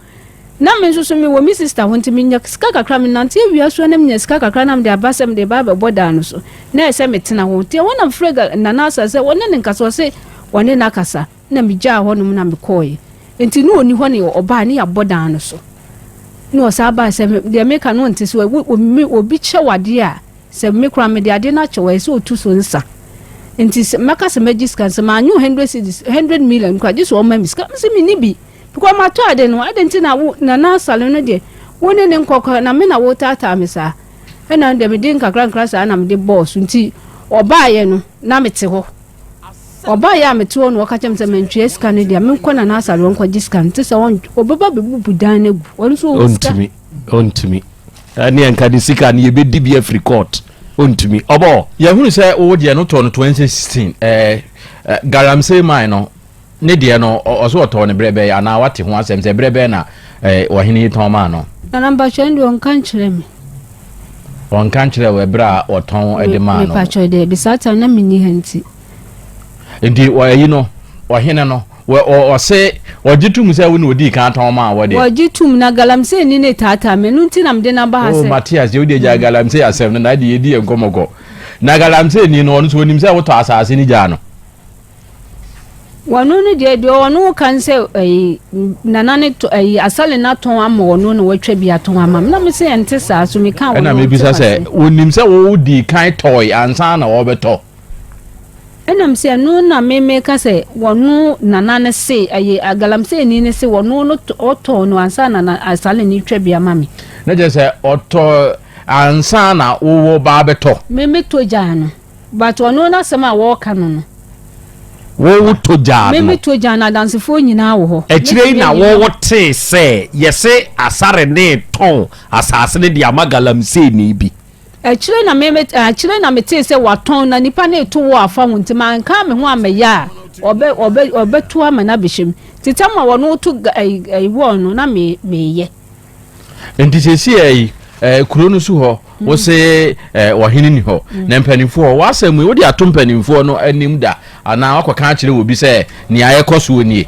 Na me nso so mewɔ me sista hɔ nti menya sika kakra, menante awia so a na menya sika kakra na mede aba sɛ mede reba abɛbɔ dan no so. Na ɛsɛ sɛ metena hɔ. Nti ɛhɔ na mefrɛɛ Nana Asa sɛ ɔne no nkasa, ɔse ɔne no akasa. Na megyaa hɔnom na mekɔeɛ. Nti na ɔnni hɔ na ɔbaeɛ na yɛabɔ dan no so. Na ɔsan baeɛ sɛ deɛ meka no ɔnte so, obi kyɛ wo adeɛ a, sɛ me koraa mede adeɛ no akyɛ wo a, ɛsɛ sɛ ɔtu so nsa. Nti sɛ mɛka sɛ mɛgye sika no, sɛ manyɛ wo hundred cedis, 100 million koraa, gye sɛ ɔma me sika. Mese menni bi. Because matɔ ade no, adɛn nti na wo Nana Asale no deɛ wo ne ne nkɔkɔ na me na wotaataa me saa? Ɛna deɛ mede nkakrankra saa na mede bɔɔ so nti ɔbaeɛ no na mete hɔ. Ɔbaeɛ a mete hɔ no ɔka kyerɛ me sɛ mantua sika no deɛ menkɔ Nana Asale hɔ nkɔgye sika no nti sɛ ɔbɛba bɛbubu dan no agu. Ɔno nso ɔwɔ sika. Ɔntumi, ɔntumi. Ɛne ɛnka ne sika no yɛbɛdi bi afiri court. Ɔntumi. Ɔbɔ. Yɛhunu sɛ wo deɛ no tɔɔ no 2016 ɛɛ galamsey mine no Ne deɛ no, ɔse ɔtɔɔ no berɛ bɛn anaa wate ho asɛm sɛ berɛ bɛn na ɔhene yi tɔn maa no? Nana mpakyɛ ɛno deɛ ɔnka nkyerɛ me. Ɔnka nkyerɛ wo ɛberɛ a ɔtɔn de maa no? Mepakyɛ daabi saa time na menni ha nti. Nti ɛyi no ɔhene no ɔse ɔgye tom sɛ wo na ɔdii kan tɔn maa wɔ deɛ? Ɔgye tom na galamsey ni ne taataa me ɛno nti na mede no aba ha sɛ. Oh Matias deɛ wode gya galamsey asɛm no na ɛde yɛdi yɛn nkɔmmɔ kɔ. Na galamsey ni no ɔno nso ɔnim sɛ wotɔ asase no gyaa no? Wɔno no deɛ deɛ ɔno ka ne sɛ ɛyi nana ne tɔ ɛyi asale na tɔn ama ɔno na watwa bi atɔn ama me na me sɛ ɛnte saa so me ka wɔn ɛna mebisa sɛ wɔnim sɛ wodii kan tɔe ansa na wɔbɛtɔ. Ɛna me sɛ ɛno na me me ka sɛ wɔno nana ne se ɛyi galamsey ni ne se wɔno no ɔtɔn no ansa na na asale ne twa bi ama me. Na kyerɛ sɛ ɔtɔ ansa na wowɔ ba abɛtɔ. Me me tɔ gyaa no. But ɔno n'asɛm a wɔɔka no no. Wo wo tɔ gyaa no. Me me tɔ gyaa no adansefoɔ nyinaa wɔ hɔ. Akyire yi na wo wo tee sɛ yɛse Asare ne retɔn asase no de ama galamseeni bi. Akyire na me me akyire na me tee sɛ watɔn na nipa no reto wɔ afa ho nti manka me ho ammɛyɛ a ɔbɛ ɔbɛ ɔbɛto ama no abɛhyɛ mu. Nti tam a wɔno to ɛyi ɛyi wɔɔ no na me meyɛ. Nti seesei yi eh, kuro no so hɔ wo se eh, ɔhene ni hɔ mm. na mpanimfoɔ w'asɛm yi wode ato mpanimfoɔ no anim da anaa wakɔka akyerɛ wɔ bi sɛ nea ɛkɔ soɔ nie?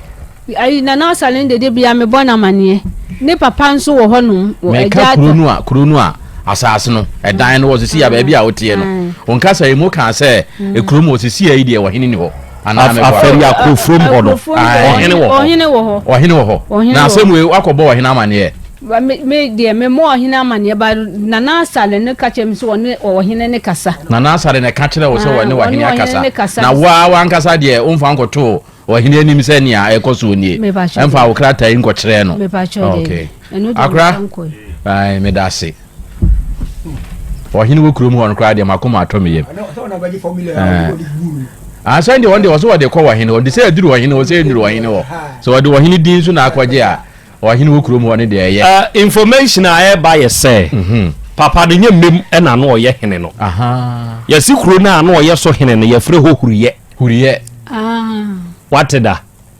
Ayi Nana Asale no dede bia mebɔ no amaneɛ ne papa nso wɔ hɔ nom. Meka kuro no a kuro no a asase no ɛdan no wɔ sisi a baabi a woteɛ no wo nkasa yi mu kaa sɛ mm. kurom wɔ sisi a yi deɛ ɔhene ni hɔ. Afɛri akurofurom hɔ no, ɔhene wɔ hɔ. Ɔhene wɔ hɔ. Ɔhene wɔ hɔ. Na asɛm wei wakɔbɔ ɔhene amaneɛ. Me deɛ me mɔ ɔhene amaneɛ ba Nana Asare no ka kyerɛ me sɛ ɔne ɔhene ne kasa. Nana Asare na ɛka kyerɛ wo sɛ ɔne ɔhene akasa. Na wo ara w'ankasa deɛ womfa nkɔtoo ɔhene anim sɛ nea ɛkɔ soɔ nie. Ɛmfa wo krataa yi nkɔkyerɛɛ no. Okay. Akora, meda ase. Ɔhene wɔ kurom hɔ no koraa deɛ makoma atɔ me yam. Asɛn deɛ wɔn deɛ wɔsɛ wɔde kɔ ɔhene hɔ de sɛ aduru ɔhene hɔ sɛ ɛnuru ɔhene hɔ sɛ wɔde ɔhene din so na akɔgye a. ɔhene wɔ kurom hɔ no deɛ ɛyɛ. Uh, information a ɛreba yɛ sɛ mhm. papa no nyɛ mmem ɛna no ɔyɛ hene no. Yɛsi kuro no a na ɔyɛ so hene no yɛfrɛ hɔ Huriyɛ. Huriyɛ. Ah. Wate da?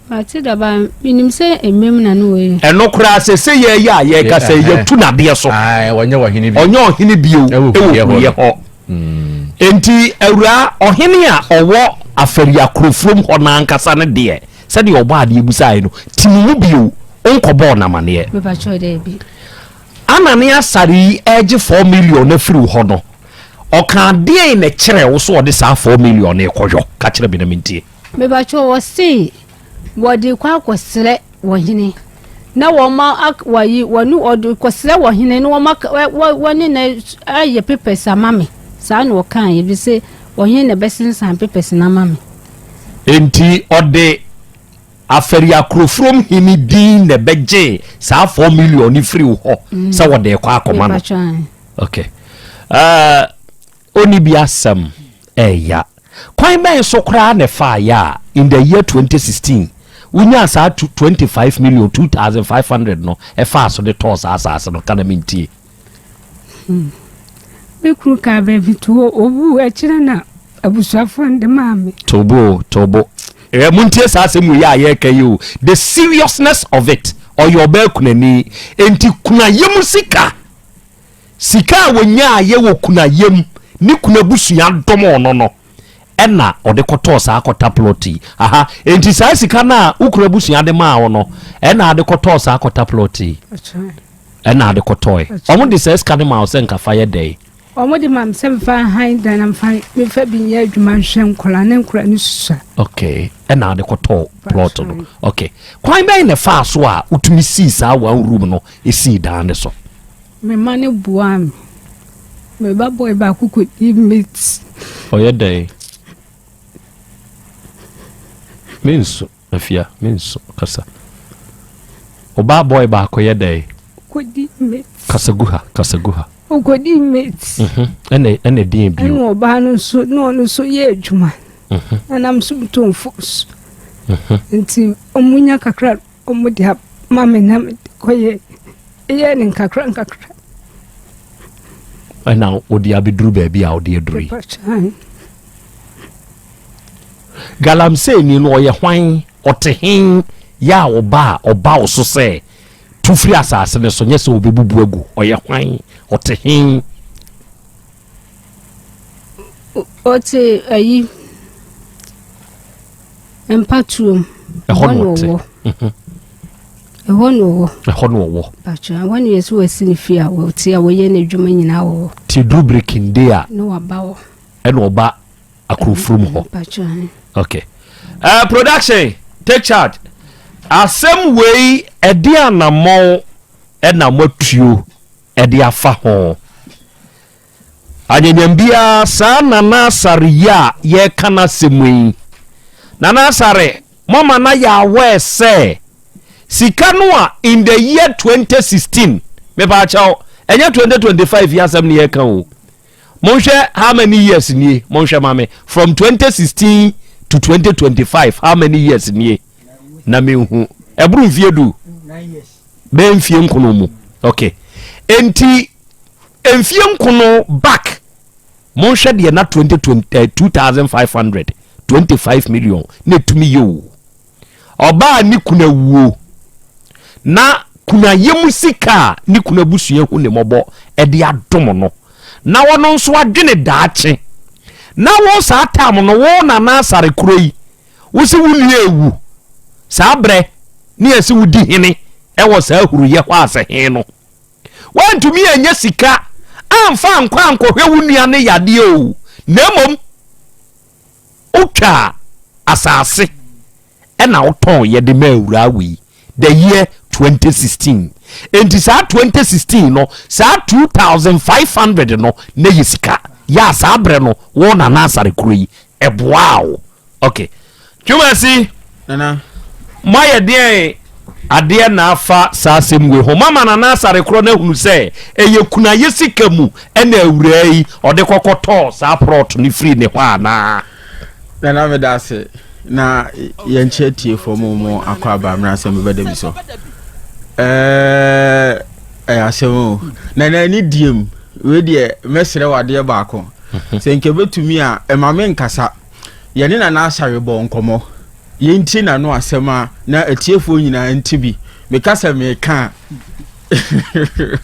Mate da ba menim sɛ mmem na no wɔyɛ. Ɛno koraa sɛ sɛ yɛyɛ a yɛka sɛ yɛtu n'adeɛ so. Ɔnyɛ ɔhene bio. Ɔnyɛ ɔhene bio ɛwɔ Huriyɛ hɔ. Mm. Enti awuraa ɔhene a ɔwɔ Afari Akurofurom hɔ no ankasa no deɛ sɛdeɛ ɔbɔ adeɛ busaeɛ no ti mo mu bio wonkɔbɔɔ no amaneɛ. Mepakyɛw daabi. Ana ne Asare yi ɛregye 4 million no afiri wo hɔ no ɔkaa deɛn na ɛkyerɛɛ wo so ɔde saa 4 million no rekɔyɔ? Ka kyerɛ me na mentie. Mepakyɛw ɔse wɔde rekɔ akɔsrɛ ɔhene na wɔn ak wɔyi wɔne ɔde kɔsrɛ ɔhene na wɔn ak wɔ wɔne no ayɛ papers ama me saa na ɔkaeɛ bi sɛ ɔhene na ɛbɛsensan papers no ama me. Enti ɔde Afɛriakurofurom hene din na ɛbɛgyee saa 4 million no firi wo hɔ mm. sɛ wɔde rekɔ akɔma no. Okay. Uh, ɔni bi asɛm ɛya. Kwan bɛn so koraa na ɛfaeɛ a in the year 2016 wonyaa saa 25 million 2500 no ɛfaa so de tɔɔ saa asase no? Ka na mentie. Hmm. Me kunu kaa baabi to hɔ, owuu akyire na abusuafoɔ no de maa me. Tobo, tobo. Eh, montie saa asɛm wei a yɛreka yi o. The seriousness of it. Ɔyɛ ɔbaa kunani. Enti kunayɛ mu sika, sika a wɔnyaayɛ wɔ kunayɛ mu, ne kunu abusua dɔm ɔno no, ɛna ɔde kɔtɔɔ saa kɔta plot yi. Aha, enti saa sika no a wo kunu abusua de maa wo no, ɛna ade kɔtɔɔ saa kɔta plot yi. Ɛna ade kɔtɔe. Wɔn de saa sika no maa wo sɛ nka fa yɛ dɛn? Wɔn de maa me sɛ mfa nhan dan na mfa mefa bi nyɛ adwuma nhwɛ nkwadaa ne nkwadaa no susua. Okay, ɛna ade kɔtɔɔ plot no. Okay, kwan bɛn na ɛfaa so a wotumi sii saa one room no esii dan no so? Me mma no boaa me. Me ba boy baako kɔdii mate. Ɔyɛ dɛn? Mensu. Afia, me nso, kasa. Ɔbaa boy baako yɛ dɛn? Ɔkɔdi mate. Kasa gu ha, kasa gu ha. Ɔkɔdi mate. Mhm, ɛna ɛna ɛdeɛn bio? Ɛna ɔbaa no nso, na ɔno nso yɛ adwuma. Mhm. Na nam so metɔn fos. Mhm. Nti ɔmo nya kakra ɔmo de ama me na mede kɔyɛ ɛyɛ ne nkakra nkakra. Ɛna wode abɛduru baabi a wode aduru yi. Galamseyni no ɔyɛ hwan? Ɔte he? Yɛ a ɔba a, ɔba wo so sɛ, Tu firi asase no so, nyɛ sɛ ɔbɛbubu agu. Ɔyɛ hwan? Ɔte he? Ɔte ayi mpatuom. Ɛhɔ na ɔte. Mhm. Ɛhɔ na ɔwɔ. Ɛhɔ na ɔwɔ. Bàtò ɛhɔ na yɛsɛ wɔasi ne fie a wɔte a wɔyɛ n'adwuma nyinaa wɔ hɔ. Te duru birikinde a. Na waba hɔ. Ɛna ɔba akurofrom hɔ. Okay. Uh, production, take charge. Asɛm wei ɛde anammɔn ɛna moatuo ɛde afa ho. Anyanyam biara saa Nana Asare yi a yɛreka n'asɛm yi. Nana Asare, moama no ayɛ aware sɛ sika no a in the year 2016, mepaakyɛw, ɛnyɛ 2025 yi asɛm ne yɛreka o. Monhwɛ how many years nie, monhwɛ ma me, from 2016 to 2025, how many years nie, na menhu. Ɛboro mfie du, bɛyɛ mfie nkono mu. Okay. Enti, mfie nkono back, monhwɛ deɛ na 2020, eh, 2500, 25 million, na ɛtumi yɛ o. Ɔbaa ne kunu awuo na kunayɛ mu sika a ne kunu abusua hu ne mmɔbɔ de adom no na ɔno nso adwene daakye na wo saa tam no wo nana asare kuro yi wo se wo nua ewu saa berɛ ne yɛse wo di hene ɛwɔ saa huruyɛ hɔ asɛ he no woantumi anya sika amfa ankɔ ankɔhwɛ wo nua ne yadeɛ o na mmom Wotwaa asase ɛna wotɔn yɛ de maa awuraa wei the year 2016. Enti saa 2016 no saa 2500 no na yɛ sika yɛ a saa berɛ no wo Nana Asare kuro yi ɛboaa wo. Ok. Twumasi. Nana. Moayɛ deɛn adeɛ na afa saa asɛm wei ho? Moama Nana Asare korɔ no ahunu sɛ ɛyɛ kunayɛ sika mu na awuraa yi ɔde kɔkɔtɔɔ saa prɔt no firii ne hɔ anaa? Nana meda ase na yɛnkyɛ atiefoɔ mo mo akɔ aba mmra asɛm bɛba da bi so. Ɛɛ ɛyɛ asɛm o. Na na ani diem wei deɛ mɛsrɛ wo adeɛ baako. Sɛ nka bɛtumi a ɛma me nkasa. Yɛne Nana Asare bɔ nkɔmmɔ. Yɛntie n'ano asɛm a na atiefoɔ nyinaa nte bi. Meka sɛ meka a.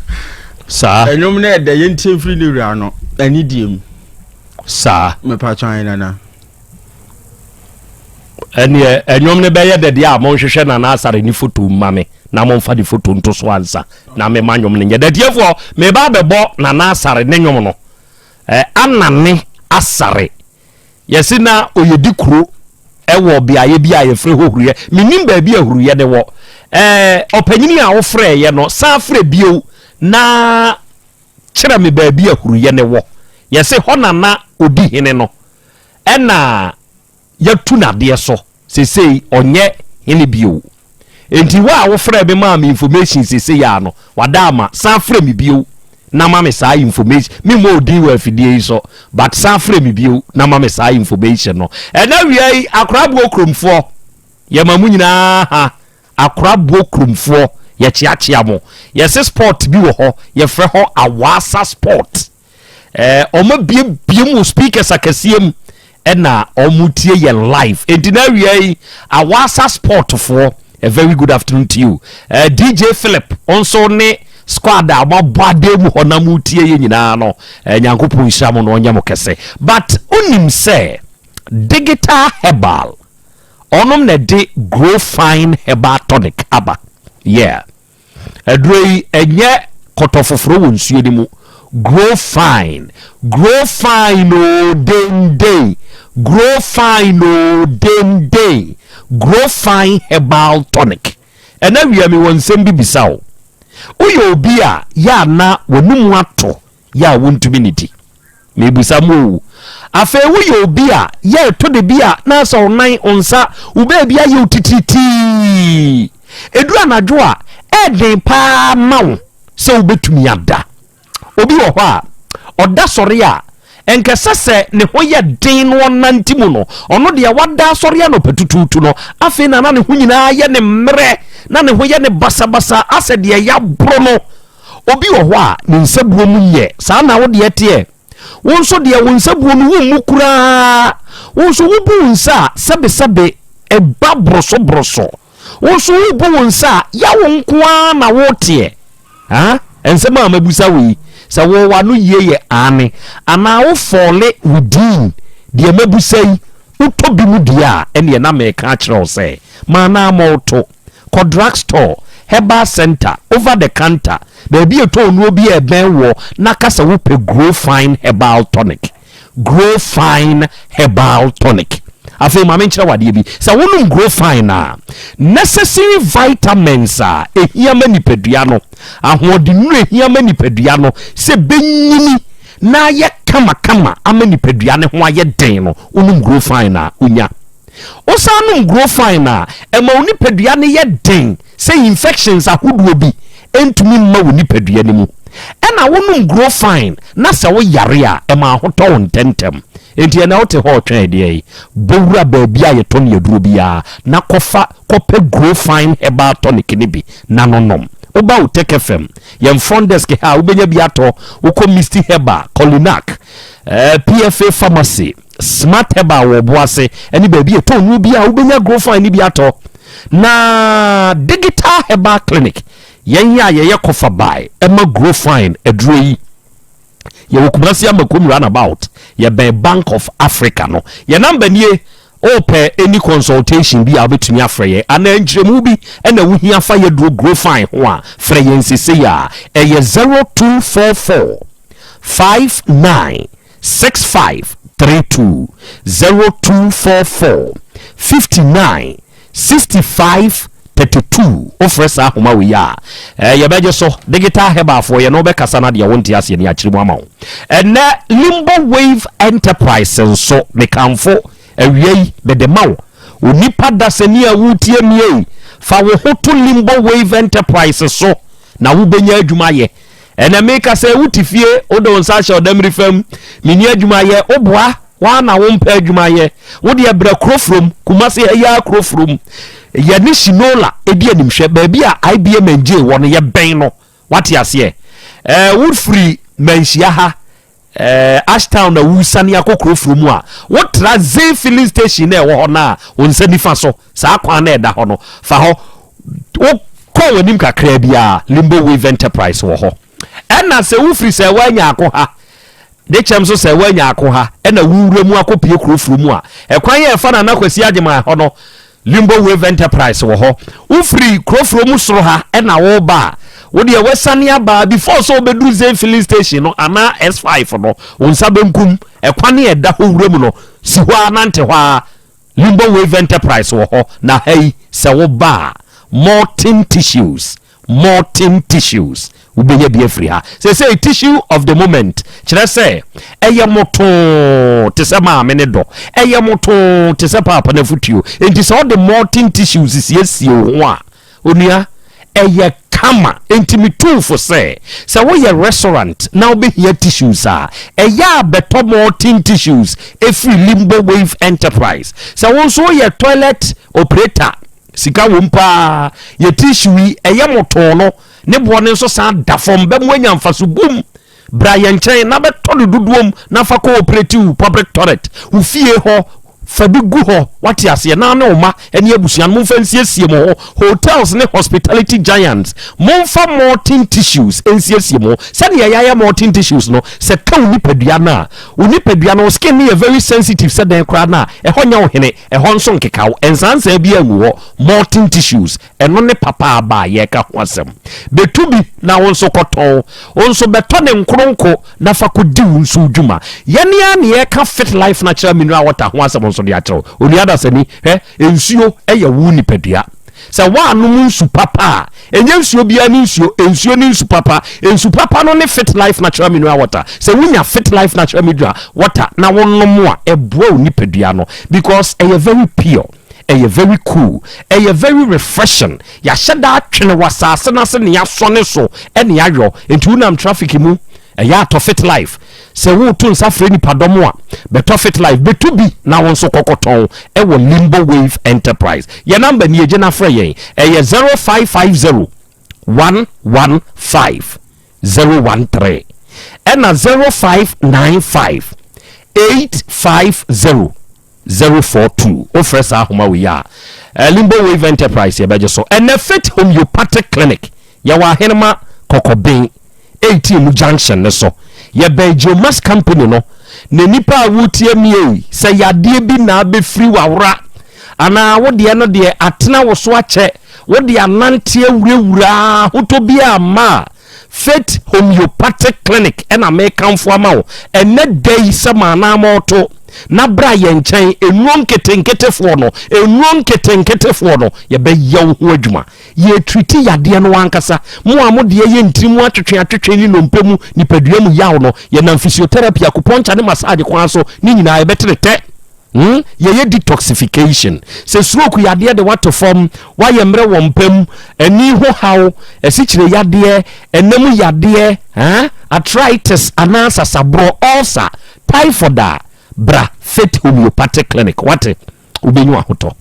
Saa. Ɛnwom no ɛdɛ yɛntie mfiri ne wura no ani diem. Saa. Mepatwa ayɛ Nana. Ɛneɛ ɛnwom no bɛyɛ dɛ deɛ a monhwehwɛ Nana Asare ne foto mma me na momfa ne foto nto so ansa na mema nwom no nyɛ dɛ. Tiefoɔ, meba abɛbɔ Nana Asare ne nwom no. Eh, Anane Asare. Yɛse na ɔyɛ di kuro ɛwɔ beaeɛ bi a yɛfrɛ hɔ Huruyɛ. Mennim baabi a Huruyɛ no wɔ. Eh, ɔpanyini a wofrɛeɛ no, san frɛ bio na kyerɛ me baabi a Huruyɛ no wɔ. Yɛse hɔ na na ɔdi hene no. Ɛna yɛatu no adeɛ so sesei ɔnyɛ hene bio enti wo a wofrɛɛ me maa me information sesei ara no wada ama san frɛ me bio na ma me saa information me mmɔ odin wɔ afidie yi so but san frɛ me bio na ma me saa information no ɛna awia yi akoraboɔ kuromfoɔ yɛma mo nyinaa ha akoraboɔ kuromfoɔ yɛkyeakyea mo yɛse sport bi wɔ hɔ yɛfrɛ hɔ awaasa sport Eh, wɔn abiebie mu speakers akɛseɛ mu ɛna wɔn tie yɛn live. Enti na awia yi, Awasa Sport foɔ, a very good afternoon to you. Eh, DJ Philip nso ne squad a wɔabɔ adeɛ mu hɔ na mo tie yɛn nyinaa no, eh, Nyankopɔn nhyira mo na ɔnyɛ mo kɛse. But wonim sɛ Digital Herbal, ɔnom na ɛde Grow Fine Herbal Tonic aba. Yeah. Aduro yi ɛnyɛ kɔtɔ foforo wɔ nsuo no mu. Grow fine, grow fine oo denden, grow fine oo denden, grow fine herbal tonic. Ɛna wia mi wɔ nsɛm bi bisa wo. Woyɛ obi a yɛ a na w'anum ato yɛ a wontumi nnidi? Mebisa mo o. Afei woyɛ obi a yɛ ɛtɔ da bi a na asɛ wo nan, wo nsa, wo baabi ayɛ wo titiritii. Ɛduru anadwo a, ɛyɛ den paa ma wo sɛ wobɛtumi ada. Obi wɔ hɔ a, ɔda sɔre a, ɛnkɛsɛ sɛ ne ho yɛ den na ɔnante mu no, ɔno deɛ wada asɔre anɔpa tutuutu no, afei na na ne ho nyinaa yɛ ne mmerɛ, na ne ho yɛ ne basabasa asɛ deɛ yɛaboro no. Obi wɔ hɔ a, ne nsabuo mu nyɛ saa na wo deɛ teɛ. Wo nso deɛ wo nsabuo no wommu koraa. Wo nso wobu wo nsa a, sɛbesɛbe ɛba borosoboroso. Wo nso wobu wo nsa a, yawo nko ara na woteɛ. Ha? Nsɛm a mabisa wo yi, sɛ wo w'ano yie yɛ aane, anaa wo fɔɔle within deɛ mabisa yi, wotɔ bi mu deɛ a, ɛnneɛ na meka akyerɛ wo sɛ, ma anaa ma woto. Kɔ drug store, herbal centre, over the counter, baabi a ɛtɔn nnuro bi a ɛbɛn woɔ na ka sɛ wopɛ Grow Fine Herbal Tonic. Grow Fine Herbal Tonic. Afei ma menkyerɛ wo adeɛ bi. Sɛ wonom Grow Fine a, necessary vitamins a ɛhia ma nipadua no, ahoɔdennuro a ɛhia ma nipadua no sɛ ɛbɛnyini na ayɛ kamakama ama nipadua no ho ayɛ den no, wonom Grow Fine a, wonya. Wosan nom Grofine a, ɛma wo nipadua no yɛ den sɛ infections ahodoɔ bi ntumi mma wo nipadua no mu. Ɛna wonom Grofine na sɛ woyare a, ɛma ahotɔ wo ntɛmntɛm. Enti ɛnɛ wote hɔ retwɛn ɛdeɛn yi? Bɔ wura baabi a yɛtɔn aduro biara na kɔfa kɔpɛ Grofine herbal tonic no bi na no nom. Woba Otec FM, yɛn front desk ha a, wobɛnya bi atɔ. Wokɔ Misty Herbal, Colinac, eh, PFA Pharmacy, Smart Herbal wɔ Ɔboase ne baabi a ɛtɔn nnuro bi a wobɛnya Grofine no bi atɔ. Na Digital Herbal Clinic, yɛn a yɛyɛ kɔfa bae ɛma Grofine aduro yi. Yɛwɔ Kumasi Amakom Runabout, yɛbɛn Bank of Africa no. Yɛn namba nie, wopɛ any consultation bi a wobɛtumi afrɛ yɛn anaa nkyerɛmu bi na wohia fa yɛduro Grofine ho a, frɛ yɛn sesei a. Ɛyɛ 0244 59 6532 0244 59 65 32 Wofrɛ saa ahoma wei a, eh, yɛbɛgye so. Digital Herbalfoɔ, yɛne wo bɛkasa na deɛ wonte aseɛ no yɛakyerɛ mu ama wo. Ɛnnɛ, Limbo Wave Enterprise nso, mekamfo awia yi mede ma wo. Onipa dasani a woretie me ei, fa wo ho to Limbo Wave Enterprise so na wobɛnya adwuma ayɛ. Ɛnɛ meka sɛ wote fie, wode wo nsa ahyɛ ɔdamiri fam, menni adwuma yɛ, woboa, woa na wompɛ adwuma yɛ, wo deɛ brɛ kuro from, Kumasi ha yi ara kuro from. Yɛne Shinola di animhwɛ, baabi a IBM NJ wɔ no, yɛbɛn no. Wate aseɛ? Ɛɛ, wofiri Manhyia ha, ɛɛ, Ashtown na wosane akɔ Kurofuro mu a, wotra Zay filling station na ɛwɔ hɔ no a, wo nsa nifa so, saa kwan na ɛda hɔ no, fa hɔ. Wokɔ w'anim kakraa biara, Limbo Wave Enterprise wɔ hɔ. Ɛna sɛ wofiri sɛ woanya ako ha, de kyɛm nso sɛ woanya ako ha, ɛna wowura mu akɔpie Kurofuro mu a, ɛkwan a ɛfa Nana Kwasi Agyeman hɔ no, Limbo Wave Enterprise wɔ hɔ. Wofiri Kurofuro mu soro ha ɛna woreba a, wo deɛ woasiane aba before sɛ wobɛduru Zain filling station no anaa S5 no, wo nsa benkum, ɛkwan a ɛda hɔ wura mu no, si hɔ ara nante hɔ ara, Limbo Wave Enterprise wɔ hɔ. Na ha yi, sɛ woba a, Morton Tissues Molten tissues, wobɛnya bi afiri ha. Seesei tissue of the moment kyerɛ sɛ ɛyɛ motoo te sɛ maame ne dɔ, ɛyɛ motoo te sɛ paapa no afotuo. Enti sɛ wode molten tissues siesie wo ho a, onua, ɛyɛ kama. Enti metu fo sɛ, sɛ woyɛ restaurant na wobɛhia tissues a, ɛyɛ a bɛtɔ molten tissues ɛfiri Limbo Wave Enterprise. Sɛ wo nso woyɛ toilet operator, Sika wom paa. Yɛ tissue yi, ɛyɛ motoo no, ne boɔ no nso san da fam. Bɛ mo anya mfaso bum. Bra yɛn nkyɛn na bɛtɔ no dodoɔ mu na fa kɔ operate wo public toilet, wo fie hɔ, fa bi gu hɔ, wate aseɛ, na ne wo mma ne abusua no momfa nsiesie mo ho. Hotels ne hospitality giants, momfa molten tissues nsiesie mo ho. Sɛdeɛ yɛayɛ molten tissues no, sɛ ka wo nipadua no a, wo nipadua no, wo skin no yɛ very sensitive sɛ dɛn koraa no a, ɛhɔ nyɛ wo hene. Ɛhɔ nso nkekaw, nsaansaa biara ngu hɔ, molten tissues, ɛno ne papa aba a yɛreka ho asɛm. Betu bi na wo nso kɔtɔn. Wo nso bɛtɔ ne nkoronko na fa kɔdi wo nso wo dwuma. Yɛn ara na yɛreka Fit Life Natural Mineral Water ho asɛm nso de akyerɛ wo. Onua dasani, hwɛ, nsuo yɛ wo nipadua. Sɛ woannom nsu papa a, ɛnyɛ nsuo biara ne nsuo, nsuo ne nsu papa. Nsu papa no ne Fit Life Natural Mineral Water. Sɛ wonya Fit Life Natural Mineral Water na wonom a, ɛboa wo nipadua no because ɛyɛ very pure, ɛyɛ very cool, ɛyɛ very refreshing. Yɛahyɛ da atwene wɔ asase no ase na yɛasɔne so na yɛayɔ. Nti wonam traffic mu, ɛyɛ a tɔ Fit Life. Sɛ woreto nsa frɛ nnipadɔm a, bɛtɔ Fit Life. Bɛtu bi na wo nso kɔkɔtɔn wɔ Limbo Wave Enterprise. Yɛn namba nie, gye na frɛ yɛn. Ɛyɛ 0550 115 013 ɛna 0595 850 042. Wofrɛ saa ahoma wei a, eh, Limbo Wave Enterprise yɛbɛgye so. Ɛnɛ Faith Homeopathic Clinic yɛwɔ Ahenema Kɔkɔben 18 mu junction ne so. Yɛbɛn Geomas Company no. Na nipa a wotie mi ei, sɛ yadeɛ bi na abɛfiri wawora anaa wo deɛ no deɛ atena wo so akyɛ, wo de anante awurawura ahotɔ bi amma a, Faith Homeopathic Clinic na mekamfo ama wo ɛnnɛ da yi sɛ ma anammɔn to na bra yɛn nkyɛn. Nnuro nketenketefoɔ no, nnuro nketenketefoɔ no, yɛbɛyɛ wo ho adwuma. Yɛretriti yadeɛ no ankasa. Mo a mo deɛ yɛ ntiri mu atwetwe atwetwe ne nnompe mu nipadua mu yaw no, yɛnam physiotherapy, acupuncture ne massage kwan so, ne nyinaa yɛbɛtere tɛ. Hmm? Yɛyɛ detoxification. Sɛ stroke yadeɛ de wato fam, woayɛ mmerɛ wɔ mpa mu, ani ho haw, asikyire yadeɛ, ɛna mu yadeɛ, eh? arthritis anaa sasaborɔ, ulcer, typhoid a, bra Faith Homeopathic Clinic. Wate? Wobɛnya ahotɔ.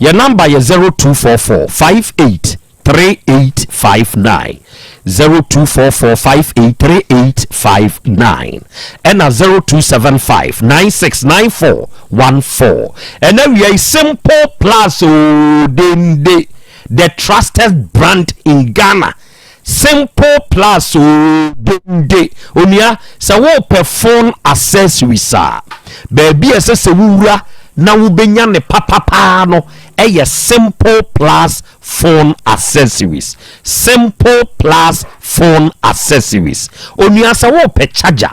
Yɛn number yɛ 0244 58 3859 0244 58 3859 ɛna 0275 9694 14. Ɛna wia yi Simple Plus ooo dende, the trusted brand in Ghana. Simple Plus oo dende. Onua, sɛ wopɛ phone accessories a, baabi a ɛsɛ sɛ wowura na wobɛnya ne papapaa no yɛ Simple Plus Phone Accessories. Simple Plus Phone Accessories. Onua, sɛ wopɛ charger,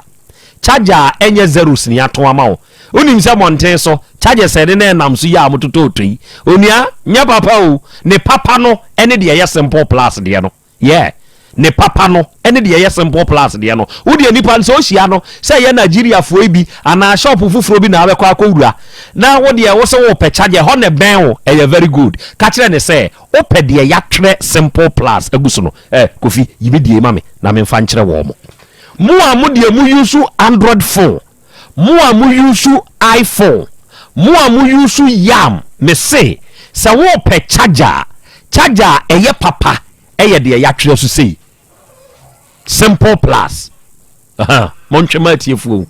charger a ɛnyɛ zeros ne yɛato ama wo. Wonim sɛ mmɔnten so chargers a ɛne na ɛnam so yi a wɔtotɔɔtɔ yi, onua, nyɛ papa o. Ne papa no ne deɛ ɛyɛ Simple Plus deɛ no. Yeah. Ne papa no ne deɛ ɛyɛ Simple Plus deɛ no. Wo deɛ nipa no sɛ wohyia no, sɛ ɛyɛ Nigeriafoɔ yi bi anaa shop foforɔ bi na wabɛkɔ akɔwura, na wo deɛ wo sɛ wopɛ charger, ɛhɔ na ɛbɛn wo, ɛyɛ very good. Ka kyerɛ no sɛ wopɛ deɛ yɛatwerɛ Simple Plus agu so no. Eh, Kofi, yi me deɛ yi ma me na memfa nkyerɛ wɔn. Mo a mo deɛ mo use Android phone, Mo a mo use iPhone, mo a mo use yam, me se, Sɛ wopɛ charger a, charger a ɛyɛ papa ɛyɛ deɛ yɛatwerɛ so sei. Simple Plus. Montwe ma atiefoɔ.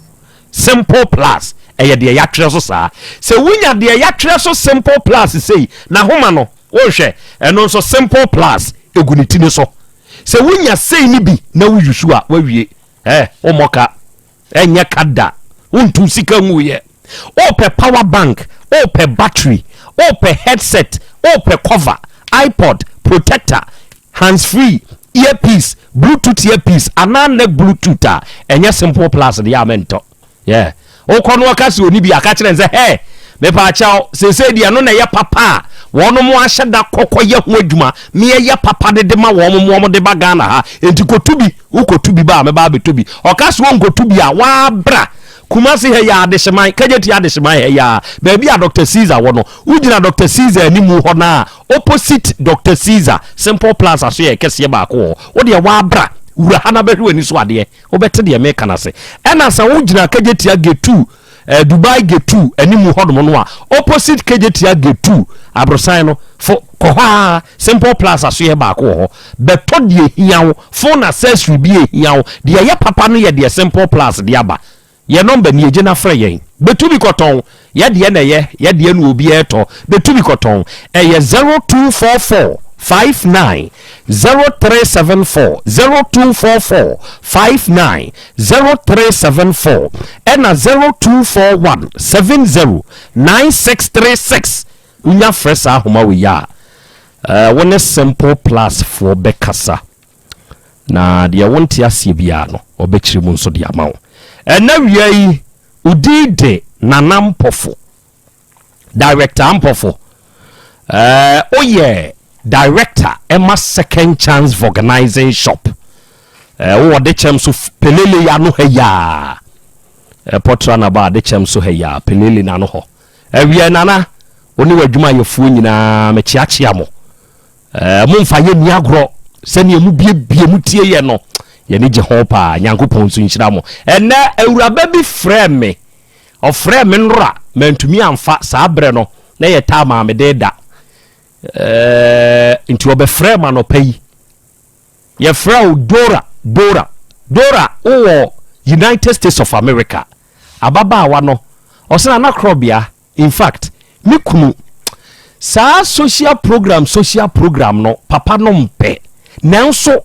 Simple Plus ɛyɛ deɛ yɛatwerɛ so saa. Sɛ wonya deɛ yɛatwerɛ so Simple Plus sei, na homa no, wohwɛ, ɛno nso Simple Plus ɛgu ne ti no so. Sɛ wonya sei no bi na woyusu a, wawie. Ɛ, wommɔ ka. Ɛnyɛ ka da. Wontu sika nwuiɛ. Wopɛ power bank, wopɛ battery, wopɛ headset, wopɛ cover, iPod, protector, hands free, earpiece, bluetooth earpiece anaa neck bluetooth a, ɛnyɛ Simple Plus deɛ a mentɔ. Yeah. Wokɔ no ɔka sɛ ɔni bi aka kyerɛ no sɛ hɛ mepaakyɛw seesei deɛ ɛno na ɛyɛ papa a wɔn mo ahyɛ da kɔkɔ yɛ ho adwuma meyɛyɛ papa de de ma wɔn mo wɔn de ba Ghana ha enti kɔtu bi wokɔtu bi ba a mɛba abɛtɔ bi ɔka sɛ wɔnkɔtu bi a wabra Kumasi ha yi ara Adehyeman, Kegyeti Adehyeman ha yi ara, baabi a Doctor Caesar wɔ no, wogyina Doctor Caesar animu hɔ no a, opposite Doctor Caesar, Simple Plaza so yɛ kɛseɛ baako wɔ hɔ. Wo deɛ wabra, wura ha na bɛhwɛ w'ani so adeɛ, wobɛte deɛ meka no ase. Ɛna sɛ wogyina Kegyetia Gate 2, eh, Dubai Gate 2 animu hɔnom no a, opposite Kegyetia Gate 2, aborosan no, fo kɔ hɔ ara, Simple Plaza so yɛ baako wɔ hɔ. Bɛtɔ deɛ ɛhia wo, phone accessory bi a ɛhia wo, deɛ ɛyɛ papa no yɛ deɛ Simple Plus de aba. Yɛn nɔmba nie, gye na frɛ yɛn. Bɛtu bi kɔtɔn, yɛ deɛ na ɛyɛ, yɛ deɛ na obiara tɔ. Bɛtu bi kɔtɔn, ɛyɛ 0244 59 0374, 0244 59 0374, ɛna 0241 70 9636. Wonya frɛ saa ahoma wei a, wo ne Simple Plus foɔ bɛkasa, na deɛ wonte aseɛ biara no, wɔbɛkyerɛ mu nso de ama wo. Ɛnɛ wia yi, wo din de Nana Mpɔfo, Director Mpɔfo. Woyɛ Director ɛma Second Chance Vulcanizing Shop. Wowɔ Dekyɛm so Pelele yi ano ha yi a, Pɔtra Naba Adekyɛm so ha yi a, Pelele n'ano hɔ. Awiɛ Nana, wo ne w'adwumayɛfoɔ nyinaa mekyeakyea mo. Ɛɛ momfa yɛ nni agorɔ sɛdeɛ mobiebie mo tie yɛ no, yɛni gye ho paa. Nyankopɔn nso nhyira mo. Ɛnɛ awuraba bi frɛɛ me, ɔfrɛɛ me nnora, mantumi amfa saa berɛ no, na yɛ taa maa mede da. Ɛɛ nti ɔbɛfrɛɛ me anɔpa yi. Yɛfrɛ wo Dora, Dora, Dora, wowɔ United States of America. Ababaawa no, ɔse Nana Korɔbea, in fact, me kunu, saa social program social program no, papa no mpɛ. Nanso,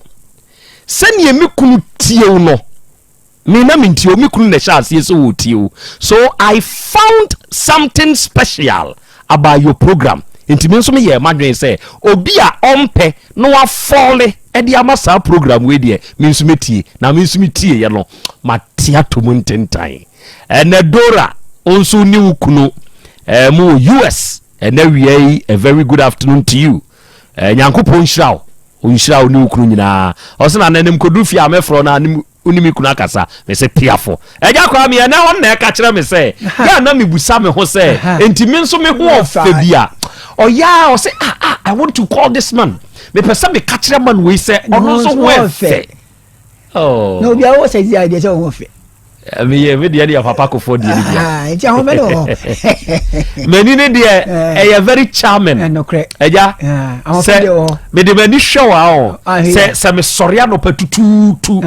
sɛdeɛ me kunu tie wo no, Me na mentie o, me kunu na ɛhyɛ aseɛ sɛ ɔretie o. So I found something special about your program. Nti me nso meyɛɛ m'adwene sɛ obi a ɔmpɛ na wafɔle de ama saa program wei deɛ, me nso mɛtie. Na me nso metieeɛ no, mate ato mu ntentan. Ɛnɛ Dora, wo nso ne wo kunu eh, mo wɔ US. Ɛnɛ wia yi, a very good afternoon to you. Eh, Nyankopɔn nhyira wo. Ɔnhyira wo ne wo kunu nyinaa. Ɔsɛ na nanim kɔduru fie a mɛfrɛ no a wo ne me kunu akasa. Mese piafo. Agya Kwame ɛnɛ ɔno na ɛka kyerɛ me sɛ yɛ a na mebusa me ho sɛ enti me nso me ho ɔfɛ bi a ɔyɛ a ɔsɛ ah ah I want to call this man. Mepɛ sɛ meka kyerɛ man wei sɛ ɔno nso ho ɛfɛ. Oh. Na obi a wɔ sɛ deɛ sɛ ɔho fɛ. Eh, meyɛ me deɛ deɛ papa kofoɔ deɛ ne bia nti ahofɛ ne wɔ hɔ m'ani ne deɛ eh. ɛyɛ very charming eh, agya sɛ mede m'ani hwɛ wɔ a ah, sɛ sɛ mesɔre anɔpa tutuutu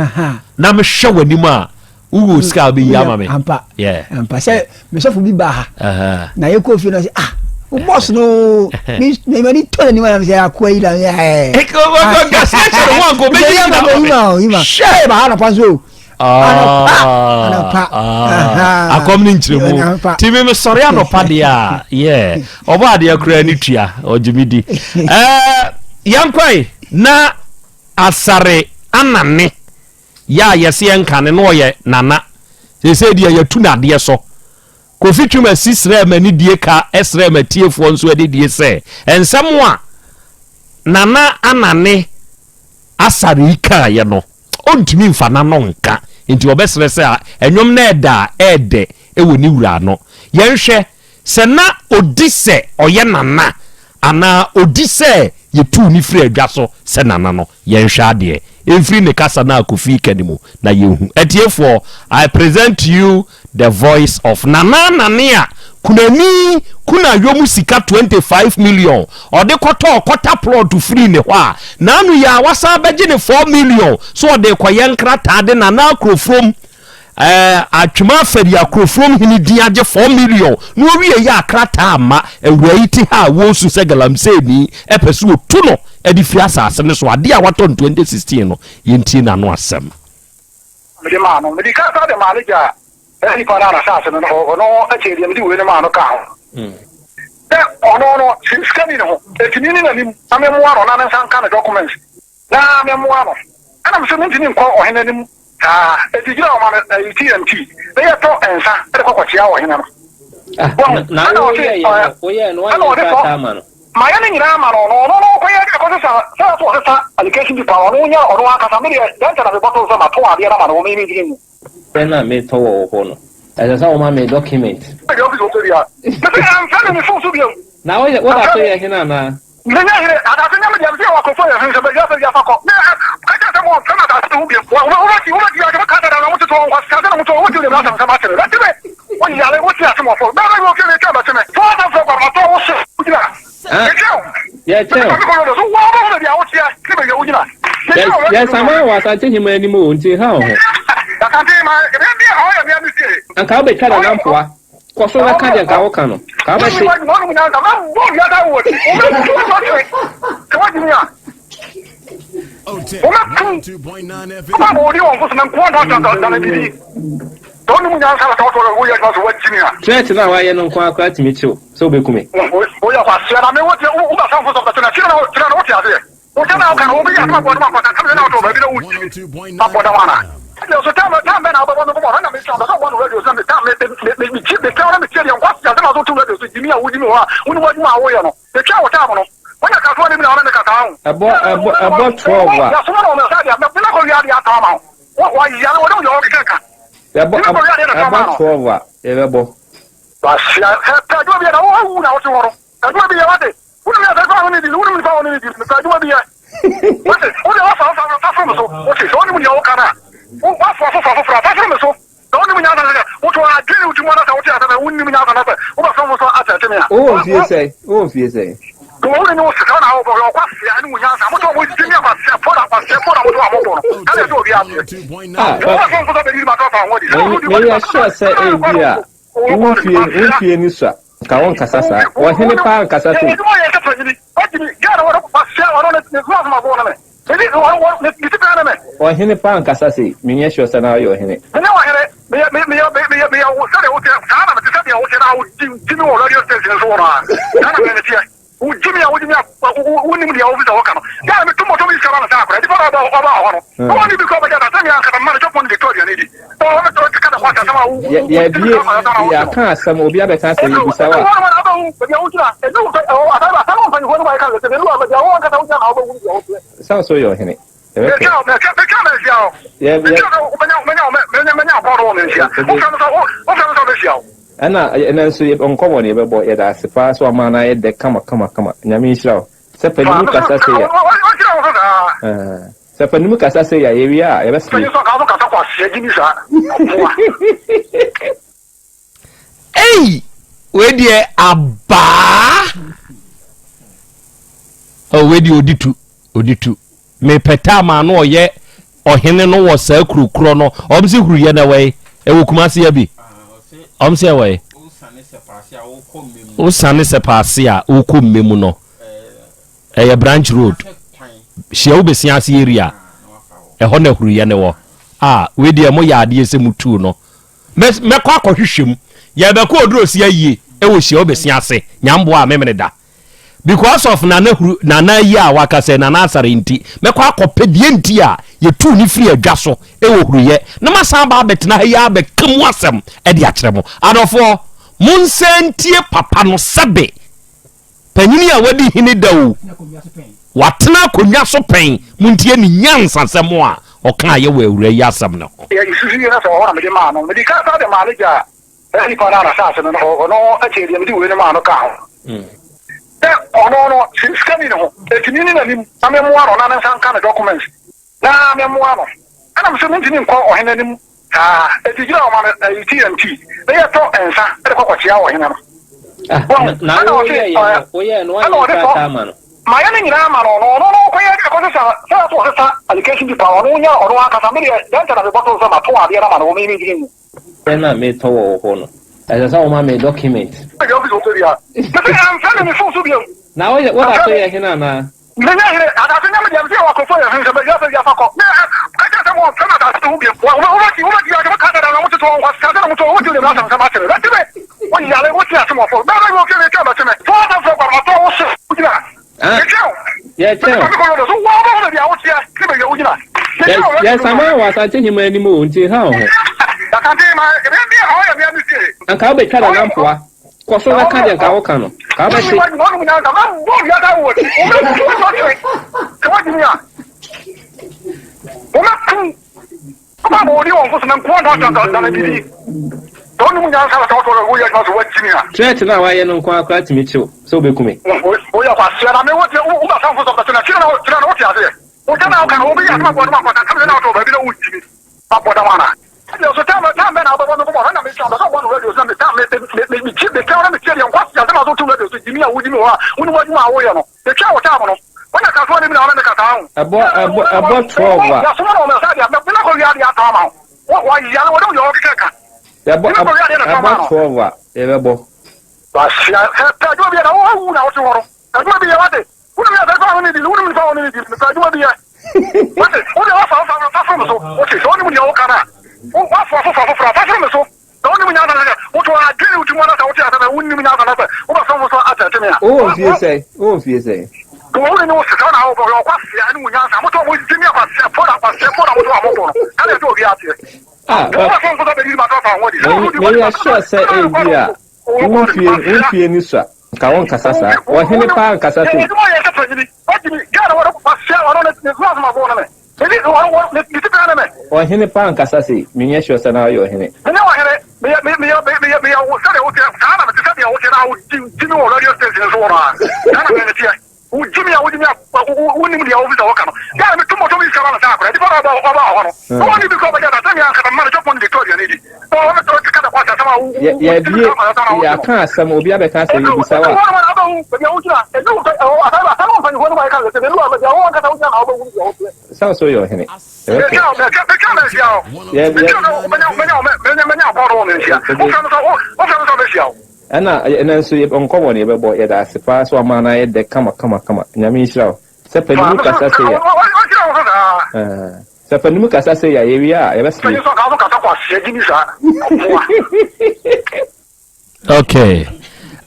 na mehwɛ w'anim a wowɔ sika a wobɛyi ama me ampa ampa sɛ mesɔfo bi baa ha na yɛkɔ fie no sɛ ah wo bɔs no me m'ani tɔ n'anim anam sɛ akoa yi na ɛɛ hwɛ ba ha anɔpa nso o anɔpa anɔpa akɔm ne nkyerɛmu nti me mesɔre anɔpa deɛ a yɛ ɔbɔ adeɛ koraa ne tua ɔgye me di yɛnkɔe na asare anane yɛ a yɛse yɛnka ne na ɔyɛ nana seesei deɛ yɛtu no adeɛ so Kofi Twumasi srɛɛ m'anidie ka srɛɛ m'atiefoɔ nso anidie sɛ nsɛm a Nana Anane Asare yi kaeɛ no, ɔntumi mfa n'ano nka, enti ɔbɛsrɛ sɛ nnwom no ɛɛdɛ a, ɛɛdɛ wɔ ne wura ano. Yɛnhwɛ sɛ na ɔdi sɛ ɔyɛ Nana anaa ɔdi sɛ yɛtuu no firii adwa so sɛ Nana no. Yɛnhwɛ adeɛ mfiri ne kasa no a Kofi reka no mu na yɛnhu. Atiefoɔ, I present to you. The voice of Nana Nane a kunani kuna yom sika 25 million ɔde kɔtɔɔ kɔta plot firii ne hɔ a n'ano yi a wasan bɛgye ne 4 million so ɔde rekɔyɛ nkrataa de Nana Akorofrom eh, Atwema Afari Akorofrom hene din agye 4 million na owie yɛ a krataa amma awura yi te ha a wɔresu sɛ galamseyni ɛpɛ sɛ ɔtu no de firi asase no so adeɛ a watɔ no 2016 no yɛntie n'ano asɛm. Mede maa no. Mede krataa de maa no gyaa saa nipa no a n'asase no no ɔno akyire deɛ mede wei no maa no kaa ho. Sɛ ɔno no sika ni ne ho, enti menni n'anim na memmoa no na ne nsa nka ne documents na memmoa no. Ɛna mese mentumi nkɔ ɔhene anim saa, enti gyina ɔma me ɛyi TNT na yɛtɔ nsa de kɔ kɔkyea ɔhene no. Ah, Wahu? na Ɛna ɔse woyɛeɛ no, woyɛɛ no, ɛna woanyɛ ɔde fɔ nkrataa ama no? Mayɛ ne nyinaa ama no, na ɔno no ɔkɔyɛ ɛkɔsesa sɛ ɔsɛ ɔsesa allocation paper ɔno nya ɔno ankasa me deɛ dɛn nti na mebɔto sɛ matɔn adeɛ no ama no wɔ me me dwene mu. Sɛ na metɔ wɔ wo hɔ no, ɛsɛ sɛ woma me document. Deɛ ɔfiri sɛ ɔpɛ biara. Mese ɛmfrɛ me me phone so bio. Na woyɛ woda Ɛmfrɛ so me. yɛ hene anaa? Menyɛ hene, asase nyɛ me dea, mese yɛwɔ akurofo yɛ hene sɛ baabi a baabi afa kɔ. Me ka kyerɛ sɛ wɔmfrɛ me asase no ho bio. Wɔ wobɛti wobɛti ase mo kasa da na mo tete wɔn nkwasi na mo to wobɛti wode asɛm sɛ mate me bɛte me. Wo yare wo te asem ɔfo bɛɛ bɛyɛ ofie metwa bɛte me. Fo asɛm fo kwa matɔ wo so wogyina. Ah, Metwa wo. yɛkyɛn Mete o. kɔ road so wo wobɛhu baabi a woteɛ ne baabi a wogyina. Metwa wo Yɛ yɛsaman wɔ Asante Hema anim o, nti nha wo ho. Asante Hema ebi a ɔyɛ mea me fie. Anka wobɛtwa Nana Mpoa. Kɔ so na ka deɛ nka woka no. Ka wobɛhye. Threat no a woayɛ no nko ara koraa tumi kye wo sɛ wobɛku me. Wo sɛ na woka no wobɛyɛ asɛm abɔ dam akɔsa tam na wotɔ baabi na wotumi abɔ dam ana ɛdeɛ so tam tam bɛ na wobɛbɔ me bɔbɔ na mehyɛ ɔbɛ sɛ ɔbɔ no radio so na me tam me me me me me metwa na metie deɛ nkwa asɛm a so to radio so gyimi a wogyimi hɔ a wonim adwuma a woyɛ no metwa wo tam no wonya kasoa no bi na wone me kasa ho Ɛbɔ ɛbɔ ɛbɔ 12 a. yɛsoma na ɔmɛ sɛ deɛ mɛ kɔ wia deɛ atama wo wɔyare wɔne wo deɛ wɔkeka ka Ɛbɔ mɛ kɔ wia deɛ na ɛbɔ tama no 12 a yɛbɛbɔ. wahyia sɛ pɛ adwuma bi yɛ na woawu na wote hɔ no adwuma bi yɛ wate Wonim yɛ sɛ wo ne di no, wonim nipa a wo ne ne di no, mepɛ adwuma bi yɛ. Wote, wo deɛ woafa wofa fa foro me so. Wote, sɛ wonim deɛ woka no a, woafoa foforɔ foforɔ a, fa foro me so. Sɛ wonim nyansa sɛ woto adwene wo ti mu anasɛ wote asɛm a wonim nyansa na sɛ wobɛforo me so akyerɛkyerɛ me a. Wowɔ mfie sɛn? Wowɔ mfie sɛn? Wo ne wo sika na wobɔ yɛ ɔkwasea ne wo nyansa moto mo gyimi akwasea fo na akwasea fo na moto a mobɔ no ɛna ɛsɛ obi aseɛ. Ah, Wo bɛforo mfo sɛ bɛdidi ma tɔ fa ho adi. Sɛ wo di meyɛ sure sɛ ebi a wo mfie wo mfie ni sua. Nka wo nkasa saa. Ɔhene paa nkasa sei. Ɔhene paa nkasa sei. Menyɛ sure sɛ na woyɛ ɔhene. Wogye me a wogye me a wonim deɛ wofi sɛ wɔka no yɛ a meto mmɔtɔ me sika ma no sɛ akora nipa na ɔba ɔba hɔ no na wɔne bi kɔ ɔbɛgya da sɛ me ankasa mma no chop money de tɔ aduane di Yɛabie yɛaka asɛm obi abɛka asɛm yɛbisa wo a. Sɛ wo sɛ woyɛ ɔhene. Yɛbɛpɛ. Ɛna ɛnɛ nso nkɔmmɔ no yɛbɛbɔ yɛda ase paa sɛ wama no ayɛ dɛ kama kama kama Nyame nhyira wo sɛ panimu kasa sei a Sɛ panin mu kasa sei a, yɛwie a, yɛbɛsere. Panyin nso anka wo kasa kwasea gyimi saa ɔboa. Ei! Wei deɛ abaa. Oh, wei deɛ odi tu, odi tu. Mepɛ time a na ɔyɛ ɔhene no wɔ saa kuro korɔ no. Ɔm se huruyɛ na ɛwɔ yi. Ɛwɔ Kumasi abi. Ɔm se ɛwɔ yi. Wosane sɛ paase a wokɔ mmɛ mu no. Ɛyɛ branch road. Hyia wo besia ase area. Ɛhɔ na huruyɛ no wɔ. Ah, wei deɛ mo yɛ adeɛ sɛ mo tuu no. Mɛ mɛkɔ akɔhwehwɛ mu. Yɛbɛkɔ Odurosi ayie ɛwɔ hyia wo besia ase. Nyamboa a memene da. Because of Nana huru Nana ayi a waka sɛ Nana Asare nti, mɛkɔ akɔpɛ deɛ nti a yɛtuu no firi adwa so ɛwɔ huruyɛ na masan aba abɛtena ha yi abɛka mu asɛm ɛde akyerɛ mo. Adɔfoɔ, monsan ntie papa no sɛbe. Panyini a wadi hene da o, watena akonnwa so pɛn, montie ne nyansasɛm a ɔkaeɛ wɔ awuraa yi asɛm no ho. Yɛ susu yɛ na sɛ ɔhɔ na mede maa no. Mede krataa de maa no gyaa saa nipa no a n'asase no no hɔ. Ɔno akyire deɛ mede wei no maa no kaa ho. Sɛ ɔno no sika ni ne ho, enti menni n'anim na memmoa no na ne nsa nka ne documents na memmoa no. Ɛna mese mentumi nkɔ ɔhene anim. Saa, eti gyina ɔma no ɛyi TNT na yɛtɔ nsa de kɔ kɔkyea ɔhene no. Ah, Wahu? na Ɛna wo ɔse yɛɛ ɔɛ no, woyɛɛ no, ɛna woanyɛ ɔde krataa sɔ ama no. Mayɛ ne nyinaa ama no, na ɔno no ɔkɔyɛ ɛkɔsesa sɛ ɔsɛ ɔsesa allocation paper ɔno nya ɔno ankasa me deɛ dɛn nti na mebɔto sɛ matɔn adeɛ no ama no wɔ me me dwene mu. Adeɛ no a metɔ wɔ wo hɔ no, ɛsɛ sɛ woma me document. Ɛdeɛ ɔfiri sɛ ɔpɛ biara. Mese ɛmfɛ me me phone so biom. Na woyɛ woda Ɛmfɛ so me. yɛ hene anaa? Menyɛ hene, asase nyɛ me dea, mese yɛwɔ akurofo yɛ hene, sɛ baabi a baabi afa kɔ. Me ɛ, ka kyerɛ sɛ wɔmfrɛ me asase no ho bio. Wɔ, wɔ, wobɛti, wobɛti, ase mo kasa da na mo tete wɔn nkwasea sɛ na mo to, wobɛti onyame asɛm sɛ mate me, bɛte me. Wo yare, wo te ase mɔfo, bɛɛ bɛyɛ ofie metwa bɛte me. So asɛm frɛ kwa, matɔ wo se, wo gyina. Ah, Metwa wo. yɛkyɛn Mete o. ma me kɔ rodo so, wo wobɛhu baabi a woteɛ ne baabi a wogyina. Metwa wo Yɛ, radio no yɛsaman wɔ Asante Hema anim o, nti nha wo ho. Asante Hema, ɛbɛyɛ bi a ɛhɔ yɛ mea me fie. Anka wobɛtwa Nana Mpoa. Kɔ so na ka deɛ nka woka no. Ka wobɛte. Threat no a wayɛ no nko ara koraa tumi kye wo sɛ wobɛku me. Radio so, time time bɛn na wobɛbɔ me nkɔmmɔ? Hwɛ na metwa, ɔpɛ sɛ ɔbɔ no radio so na me time me me me me metwa na metie deɛ nkwasi asɛm a so woto radio so gyimi a wogyimi wɔ hɔ a wonim w'adwuma a woyɛ no. Metwa wo time no. Wonya kasoa no bi na wo ne me kasa ho. Ɛbɔ ɛbɔ ɛbɔ 12 a. Yɛasoma no wɔ me nsa deɛ me mɛkɔ wia deɛ atɔn ama wo. Wɔ wɔyare wɔde wo yɛ ɔkeka ka. Ɛbɔ Me mɛkɔ wia deɛ na tɔn ɛbɔ ma no. 12 a yɛbɛbɔ. Wahyia sɛ pɛ adwuma bi yɛ na wo awu na wote hɔ no. Adwuma bi yɛ wate. Wonim yɛ sɛ nipa a wo ne di no wonim nipa a wo ne ne di no mepɛ adwuma bi yɛ. Wate, wo deɛ woafa wofa fa foro me so. Wote, sɛ wonim deɛ woka no a, woafoa foforɔ foforɔ a, fa foro me so. Sɛ wonim nyansa no sɛ, woto adwene wo ti mu anasɛ wote asɛ sɛ wonim nyansa no sɛ, wobɛfam wo so akyerɛkyerɛ me a. Wowɔ mfie sɛn? Wowɔ mfie sɛn? Wo ne wo sesa na wobɔ yɛ ɔkwasea ne wo nyansa. Moto mo gyimi akwasea fo na akwasea fo na moto a mobɔ no. Ɛna ɛsɛ obi ateɛ. Ah, but Wobɛfam wo so abɛdidi ma tɔ fa ho adi. Sɛ wo di meyɛ sure sɛ ebi a wo mfie wo mfie ni sua. Nka wo nkasa saa. Ɔhene paa nkasa sei. Ɔhene paa nkasa sei. Menyɛ sure sɛ na woyɛ ɔhene. Wo gyimi a wo gyimi a wo nim deɛ wo fi sɛ wɔka no yɛ me to mɔtɔ mi sika ma no saa akora nipa na ɔba ɔba hɔ no na wɔn ni bi kɔ ɔbɛgya da sɛ mi ankasa mma no chop money de tɔ aduane di na wɔn bɛ tɔ kata kɔ asɛm a wo Yɛ yɛbie yɛaka asɛm obi abɛka asɛm yɛbisa wo a. Sɛ wo sɛ woyɛ ɔhene yɛbɛto yɛ yɛ. Ɛna ɛnɛ nso yɛ nkɔmɔ na yɛbɛbɔ yɛda ase paa sɛ wama no ayɛ dɛ kama kama kama nyame nhyira wo sɛ panimu kasa sei a sɛ panimu kasa sei a yɛwie a yɛbɛsere. Okay.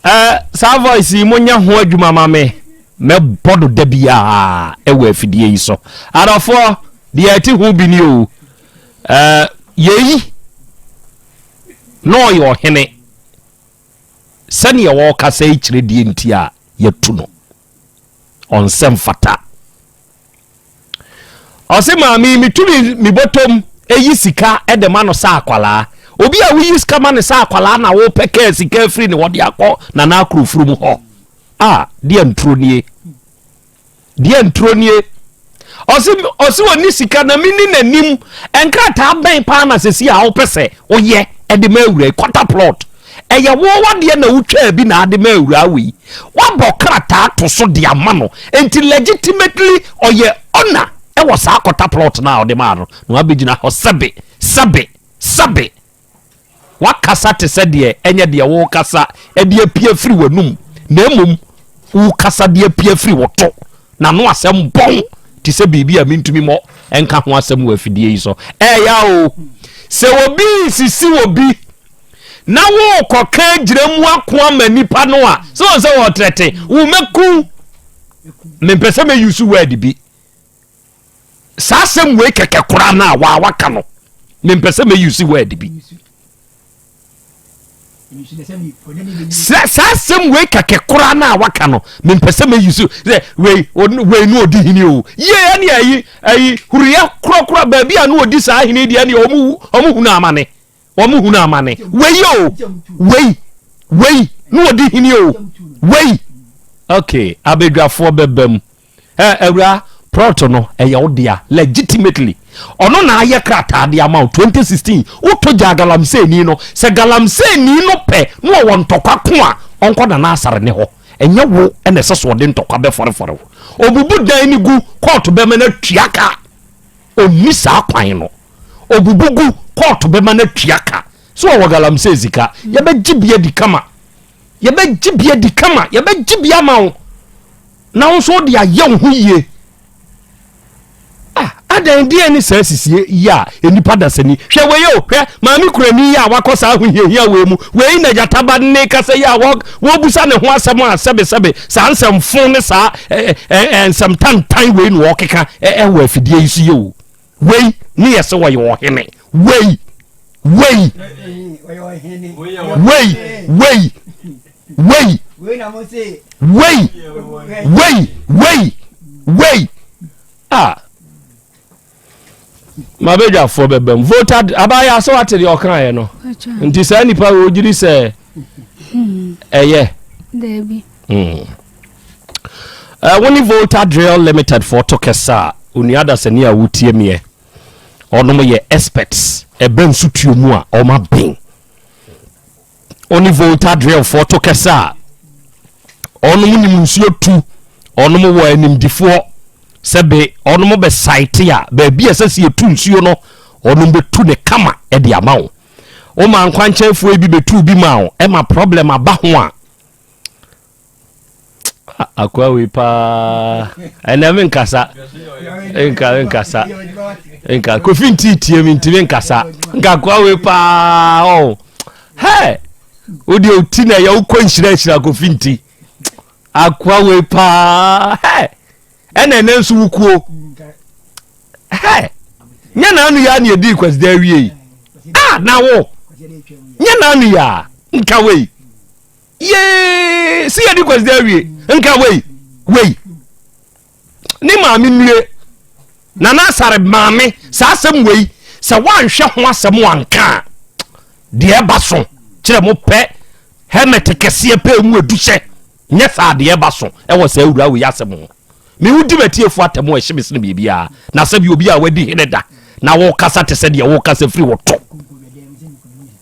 Uh, saa voice yi monyɛ ho adwuma ma me mɛbɔ no da biara ɛwɔ afidie yi so adɔfoɔ deɛ ɛte ho bi ni o uh, yei na ɔyɛ ɔhene sɛdeɛ wɔrekasa yi kyerɛ deɛ nti a yɛtu no ɔnsɛ mfata ɔse maame metumi mebɔtɔm ɛyi sika de ma no sɛ akwalaa obi a woyi sika ma no sɛ akwalaa na wopɛ kaa sika afiri ne wɔde akɔ nana akorofuru mu hɔ a deɛ nturo nie Deɛ nturo nie. Ɔse ɔse ɔni sika na meni n'anim. Nkrataa bɛn paa na sɛsi a wopɛ sɛ woyɛ ɛde ma awura yi? Quarter plot. Ɛyɛ wo wadeɛ na wotwaa bi na ade ma awura wei. Wabɔ krataa to so de ama no. Nti legitimately ɔyɛ owner ɛwɔ saa quarter plot no a ɔde maa no. Na wabɛgyina hɔ sɛbe sɛbe sɛbe. Woakasa te sɛ deɛ ɛnyɛ deɛ worekasa de apue afiri w'anum, na mmom worekasa de apue afiri wo to. N'ano asɛm bɔn te sɛ biribi a mentumi mmɔ nka ho asɛm wɔ afidie yi so. Ɛyɛ o, sɛ obi resisi obi na worekɔka agyina mu ako ama nipa no a, sɛ wɔn sɛ wɔretrɛte, wo mɛku. Mempɛ sɛ mɛyusu word bi. Saa asɛm wei kɛkɛ koraa no a waa waka no mempɛ sɛ mɛuse word bi saa asɛm wei kɛkɛ koraa no a waka no mempɛ sɛ mɛuse sɛ wei wei no ɔdi hene o yie ɛne ayi ayi huruyɛ korakora baabi a no ɔdi saa hene deɛ ɛne ɔmo ɔmo hunu amane ɔmo hunu amane wei o wei wei no ɔdi hene o wei okay abadwafoɔ bɛbam Ɛ awura, plot no ɛyɛ wo dea legitimately. Ɔno na ayɛ krataa de ama wo 2016 wotɔ gyaa galamseyni no. Sɛ galamseyni no pɛ na ɔwɔ ntɔkwa ko a, ɔnkɔ Nana Asare ne hɔ. Ɛnyɛ wo na ɛsɛ sɛ ɔde ntɔkwa bɛfɔrefɔre wo. Ɔbubu dan no gu, kɔɔto bɛma no atua ka. Ɔnni saa kwan no. Ɔbubu gu, kɔɔto bɛma no atua ka. So ɔwɔ galamsey sika? Yɛbɛgye bi adi kama. Yɛbɛgye bi adi kama. Yɛbɛgye bi ama wo. Na wo nso wode ayɛ wo ho yie. Ah, adɛn deɛ ne saa sisie yi a nnipa dasani hwɛ wei o hwɛ maame kurani yi a wakɔ saa ahohiahia wei mu wei na gyataba ne kasa yi a wɔbusa ne ho asɛm a sɛbesɛbe saa nsɛmfo ne saa nsɛm tantan wei na wɔkeka ɛwɔ afidie yi so yɛ o wei ne yɛ sɛ wɔyɛ ɔhene wei wei wei wei wei wei wei wei wei a mabadwafoɔ bɛbam voter abaayɛ asɛ wate deɛ ɔkaeɛ no nti saa nnipa wɔ gyiri sɛ ɛyɛ hmm. eh, wo ne Volta Drill Limited foɔ to kɛsɛ a onua dasani a wotie meɛ ɔnom yɛ experts ɛbɛ nsutuo mu a ɔma ben Ɔne Volta Drillfoɔ to kɛsɛ a ɔnom nim nsuo tu, ɔnom wɔ animdifoɔ sɛ be ɔnom bɛ saete a baabi a ɛsɛ sɛ yɛtu nsuo no ɔnom bɛtu ne kama de ama wo. Woma nkwankyɛnfoɔ bi bɛtu bi ma wo ɛma problem aba ho a akoa wei paa ɛnɛ me nkasa nka nkasa nka kofi nti tie mi ntumi nkasa nka akoa wei paa ɔ hɛ wode oti na ɛyɛ wokɔ nhyira nhyira kofi nti akoa wei paa hɛ ɛna ɛnɛ nso wokuo hɛ nyɛ naanu yɛ a na yɛdii kwasida awie yi a na wo nyɛ naanu yɛ a nka wei Yee! Si yɛde Kwasida awie. Nka wei, wei. Ne maame nnue. Nana Asare maame, saa asɛm wei, sɛ woanhwɛ ho asɛm anka a, deɛ ɛba so kyerɛ mo pɛ helmet kɛseɛ pɛ mu edu hyɛ. Nyɛ saa deɛ ɛba so ɛwɔ saa awura wei asɛm ho. Me wo di m'atiefo atɛm a ɛhye me sene biribiara. Na sɛbi obi a wadi hene da na wokasa te sɛ deɛ wokasa firi wo to.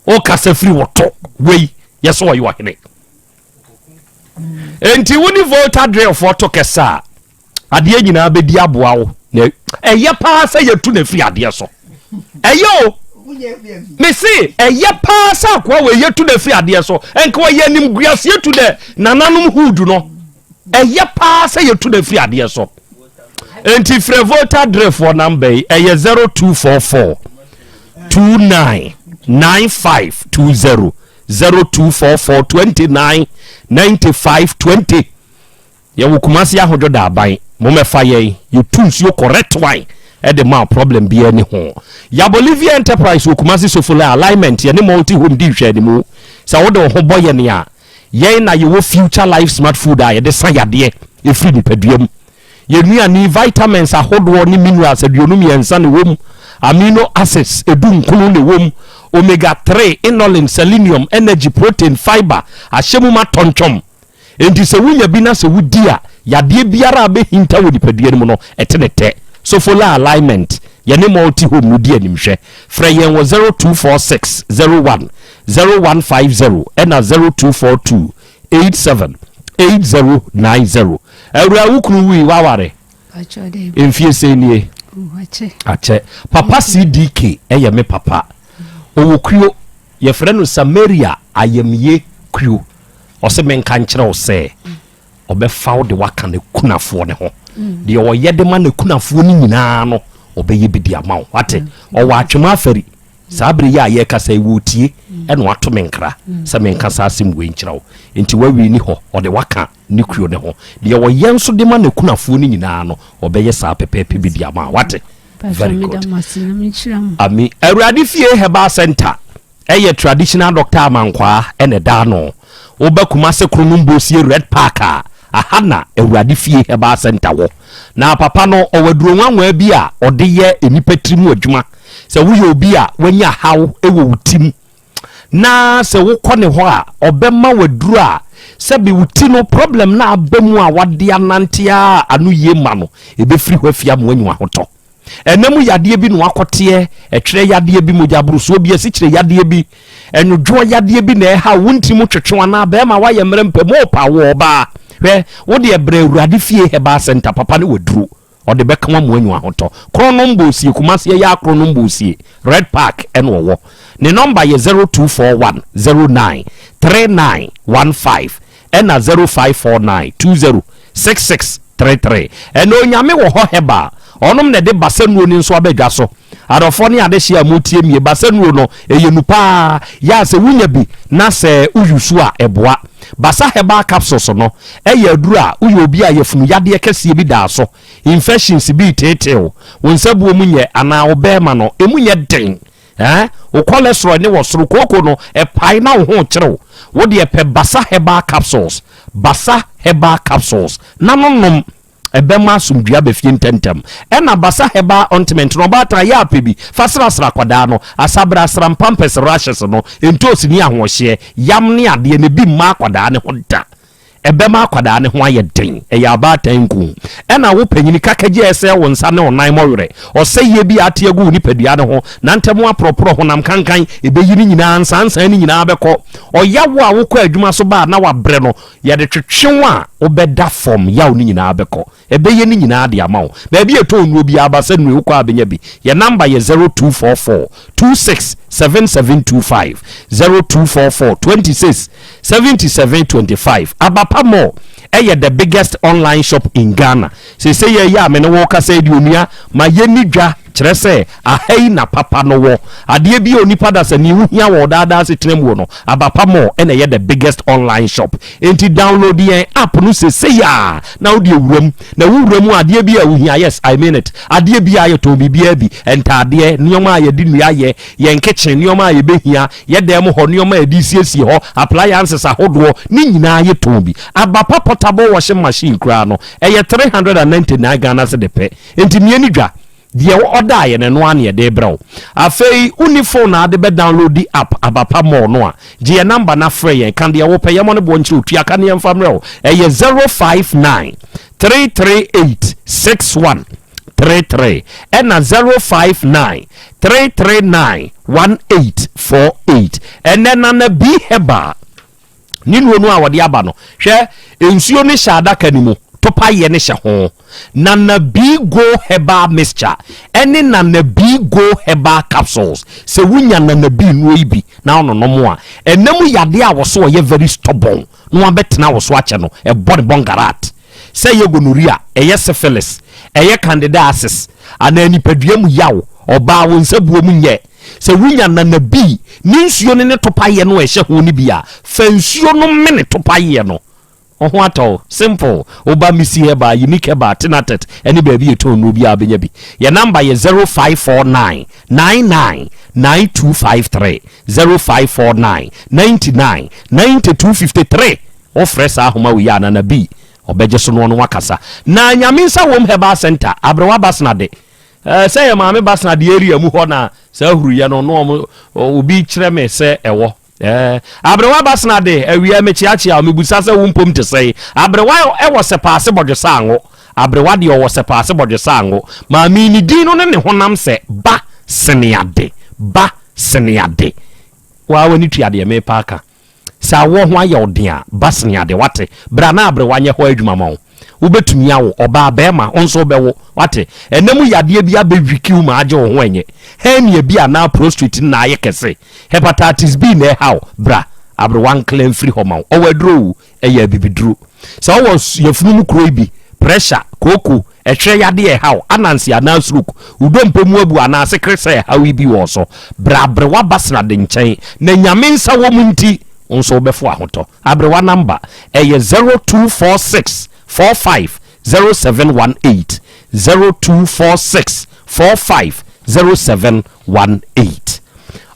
Wokasa firi wo to wei. Yɛ sɛ ɔyɛ ɔhene. Enti wo ne Volta Drillfoɔ to kɛsɛ a, adeɛ nyinaa bɛdi aboa wo. Na ɛyɛ paa sɛ yɛtu no afiri adeɛ so. Ɛyɛ o. Mese ɛyɛ paa sɛ akoa wei yɛtu no afiri adeɛ so. Nka ɔyɛ animguaseɛ tu dɛ nananom huudu no. Ɛyɛ paa sɛ yɛtu no afiri adeɛ so. Enti frɛ Volta Drillfoɔ namba yi, ɛyɛ 0244 29 9520. 0244 29 95 20 Yɛwɔ Kumasi Ahodwo Daaban Mommɛfa yɛn yɛtu nsuo correct one ɛde ma problem biara ni ho Ya Bolivia Enterprise wɔ Kumasi Sofoline Alignment yɛne Multi Home di nhwɛanimu Sɛ wode wo ho bɔ yɛn a yɛn na yɛwɔ Future Life Smart Food a yɛde sa yadeɛ ɛfiri nipadua mu Yɛn nnuane yi, vitamins ahodoɔ ne minerals 23 na ɛwɔ mu, amino acids 19 na ɛwɔ mu, omega 3, inulin, selenium, energy, protein, fibre ahyɛ mu ma tɔntwɔm. Enti sɛ wonya bi na sɛ wodi a, yadeɛ biara a bɛhinta wɔ nipadua no mu no, ɛte ne tɛ. Sofola Alignment, yɛne Multi Home no di animhwɛ. Frɛ yɛn wɔ 0246 01 0150 ɛna 0242 87 8090. Awuraa wo kunu wui waware mfie sɛn nie? Akyɛ. Papa CDK ɛyɛ me papa. Ɔwɔ kuo yɛfrɛ no Samaria ayamye kuo. Ɔse menka nkyerɛ wo sɛ ɔbɛfa wo de waka ne kunafoɔ ne ho. Deɛ ɔyɛ de ma ne kunafoɔ no nyinaa no ɔbɛyɛ bi de ama wo. Wate? Ɔwɔ atwema afari. Saa bere yi a yɛrekasa yi, wɔretie na wato me nkra sɛ menka saa asɛm wei nkyerɛ wo. Enti wawie ni hɔ, ɔde waka ne kuo no ho. Deɛ ɔyɛ nso de ma n'akunafoɔ no nyinaa no, ɔbɛyɛ saa pɛpɛɛpɛ bi de ama wo. Wate? Very good. Ami. Awurade Fie Herbal Center ɛyɛ traditional doctor Amankwaa ɛna ɛda ano. Woba Kumase Kronom Bosie Red Park a, aha na Awurade Fie Herbal Center wɔ. Na papa no, ɔwɔ aduro nwanwaa bi a ɔde yɛ nnipa tiri mu adwuma. Sɛ woyɛ obi a wanya haw wɔ wo ti mu na sɛ wokɔ ne hɔ a, ɔbɛma wo aduro a sɛbe wo ti no problem no a aba mu a wade anante a ano yie ma no, ɛbɛfiri hɔ afi ama woanya ahotɔ. Ɛna mu yadeɛ bi na wakɔteɛ, ɛtwerɛ yadeɛ bi, mogyaborosoɔ bi, asikyire yadeɛ bi, ɛnwodwoɔ yadeɛ bi na ɛha wo ntiri mu twetwe anaa bɛrima woayɛ mmerɛ mpɛ mu ɔpa wɔ ɔbaa. Hwɛ, wo deɛ brɛ Awurade fie herbal center papa ne waduro. Ɔde bɛka wo ama woanya ahotɔ. Kronom Bosie, Kumasi ɛyɛ a Kronom Bosie, Red Park ɛna ɔwɔ. Ne nɔmba yɛ 0241 09 3915 ɛna 0549 20 6633. Ɛna Onyame wɔ hɔ Herbal, ɔnom na ɛde Basanuo no nso aba dwa so. Adɔfoɔ ne adehyeɛ a motie mie, Basanuo no ɛyɛ nu paa, yɛ a sɛ wonya bi na sɛ wo use a ɛboa. Basa Herbal Capsules no ɛyɛ aduro a woyɛ obi a yafunu yadeɛ kɛseɛ bi daa so, infections bi reteetee wo, wo nsabuo mu nyɛ anaa wo bɛɛma no ɛmu nyɛ den, eh, wo cholesterol ne wɔ soro, kooko no ɛpae na wo ho rekyere wo, wo deɛ pɛ Basa Herbal Capsules, Basa Herbal Capsules na no nom. Ɛbɛma asomdwoe aba fie ntɛmntɛm. Ɛna Basa Herbal Ointment no, ɔbaatan yɛ apɛ bi fa srasra akwadaa no, asabere, asram, pampers, rashes no, ntoosi ne ahoɔhyeɛ, yam ne adeɛ no, ebi mma akwadaa no ho da. Ɛbɛma akwadaa no ho ayɛ den. Ɛyɛ abaatan nku. Ɛna wo panyini, kakagye a ɛsɛe wo nsa ne wo nan mmɔwerɛ, ɔsɛeɛ bi a ate agu wo nipadua no ho, nantam aporɔporɔ, honam kankan, ɛbɛyi ne nyinaa, nsansan no nyinaa bɛkɔ. Ɔyawo a wokɔ adwuma so ba a na wabrɛ no, Yɛde twetwe wo a, wobɛda fam, yaw no nyinaa bɛkɔ. Ɛbɛyɛ ne nyinaa de ama wo. Baabi a yɛtɔn nnuro biara, ba sɛ nnuro yi, wokɔ a bɛnya bi. Yɛn namba yɛ 0244 26 7725, 0244 26 77 25. Abapa Mall yɛ the biggest online shop in Ghana. Seesei yɛ a me ne wo rekasa yi deɛ onua, ma yɛnni dwa. Kyerɛ sɛ, aha yi na papa no wɔ. Adeɛ bi a onipa dasani ho hia wɔ wo daa daa asetena mu no, Abapa Mall na ɛyɛ the biggest online shop. Enti download yɛn app no sesei ara na wode awura mu. Na wowura mu a, adeɛ bi a wohia, yes, I mean it, adeɛ biara, yɛtɔn biribiara bi, ntaadeɛ, nneɛma a yɛde nnua yɛ, yɛn kitchen, nneɛma a yɛbɛhia, yɛn dan mu hɔ, nneɛma a yɛde siesie hɔ, appliances ahodoɔ, ne nyinaa yɛtɔn bi. Abapa portable washing machine koraa no, ɛyɛ 399 Ghana cedi pɛ. Enti mia ne dwa. Deɛ wo ɔdaeɛ no, ɛno ara na yɛde rebrɛ wo. Afei wonni phone a wode bɛ downloadi app Abapa Mall no a, gye yɛn number na frɛ yɛn. Ka deɛ wopɛ, yɛmmɔ ne boɔ nkyerɛ wo, tua ka na yɛmfa mmerɛ wo. Ɛyɛ 059 338 6133 ɛna 059 339 1848. Ɛnɛ Nana B Herbal. Ne nnuro no a wɔde aba no, hwɛ, nsuo no hyɛ adaka no mu, topaeɛ no hyɛ ho. Nana B Go Herbal Mixture ɛne Nana B Go Herbal Capsules. Sɛ wonya Nana B nnuro yi bi na wononom a, ɛna mu yadeɛ a wɔso ɔyɛ very stubborn na wabɛtena wo so akyɛ no, ɛbɔ ne bɔngarat. Sɛ ɛyɛ gonorrhea, ɛyɛ syphilis, ɛyɛ candidiasis, anaa nipadua mu yaw, ɔbaa wo nsabuo mu nyɛ. Sɛ wunya nana bi ne nsuo no ne topaeɛ no a ɛhyɛ ho no bi a, fa nsuo no mene topaeɛ no. Wo ho atɔ wo. Simple. Woba Missy Herbal, Unique Herbal, Tinatet ne baabi a yɛtɔn nnuro biara wobɛnya bi. Yɛn namba yɛ 0549 99 9253, 0549 99 9253. Wofrɛ saa ahoma wei a, Nana B ɔbɛgye so na ɔne wo akasa. Na Nyame Nsa Wom Herbal Centre, Aberewa Basena de, Eh, sɛ yɛ maame basena de area mu hɔ na saa huruyɛ no na ɔmo obi kyerɛ me sɛ ɛwɔ. Eh, aberewa basena de awia mekyeakyea mebusa sɛ wo mpom te sɛn. Aberewa ɛwɔ sɛpaase bɔdwesa ango. Aberewa deɛ ɔwɔ sɛpaase bɔdwesa ango. Maame ne din no ne ne honam sɛ ba sene ade, ba sene ade. Waa w'ani tua deɛ mepa aka. Sɛ awoɔ ho ayɛ wo den a, ba sene ade, wate? Bra na aberewa nyɛ hɔ adwuma ma wo. Wobɛtumi awo, ɔbaa, barima, wo nso wobɛwo, wate? Ɛnna mu yadeɛ bi abɛwiki wo ma agye wo ho ɛnyɛ hernia bi anaa prostrate no na ayɛ kɛse, hepatitis B na ɛha wo, bra, aberewa nkla mfiri hɔ ma wo. Ɔwɔ aduro o, ɛyɛ abibiduro. Sɛ wowɔ yafunu mu kuro yi bi, pressure, kooko, Ɛhwɛ yadeɛ a ɛha wo, ananse anaa stroke, wo dompe mu abu anaa sekeresɛ ɛhaw yi bi wɔ wo so, bra Aberewa Basrade nkyɛn na Nyame nsa wɔ mu nti wo nso wobɛfo ahotɔ. Aberewa number ɛyɛ 0246 45 0718, 0246 45 0718.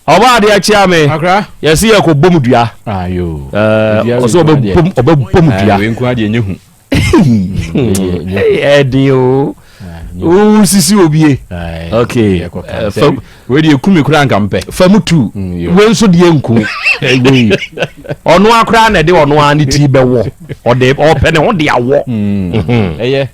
Ɔbaa adeɛ akyea me. Akra. Yɛse yɛkɔ bom dua. Ayo. Ɛɛ ɔsɛ ɔbɛbom ɔbɛbom dua. Wei nko adeɛ nyɛ hu. Ɛden o. Wosisi obie. Okay. Wei deɛ ku me koraa nka mpɛ. Fa mu tu. Mm, Wei nso deɛ nku. Wei. Ɔno akora na ɛde ɔno ara ne ti bɛwɔ. Ɔde ɔpɛ ne ho de awɔ. Mm. Mhm. Ɛyɛ.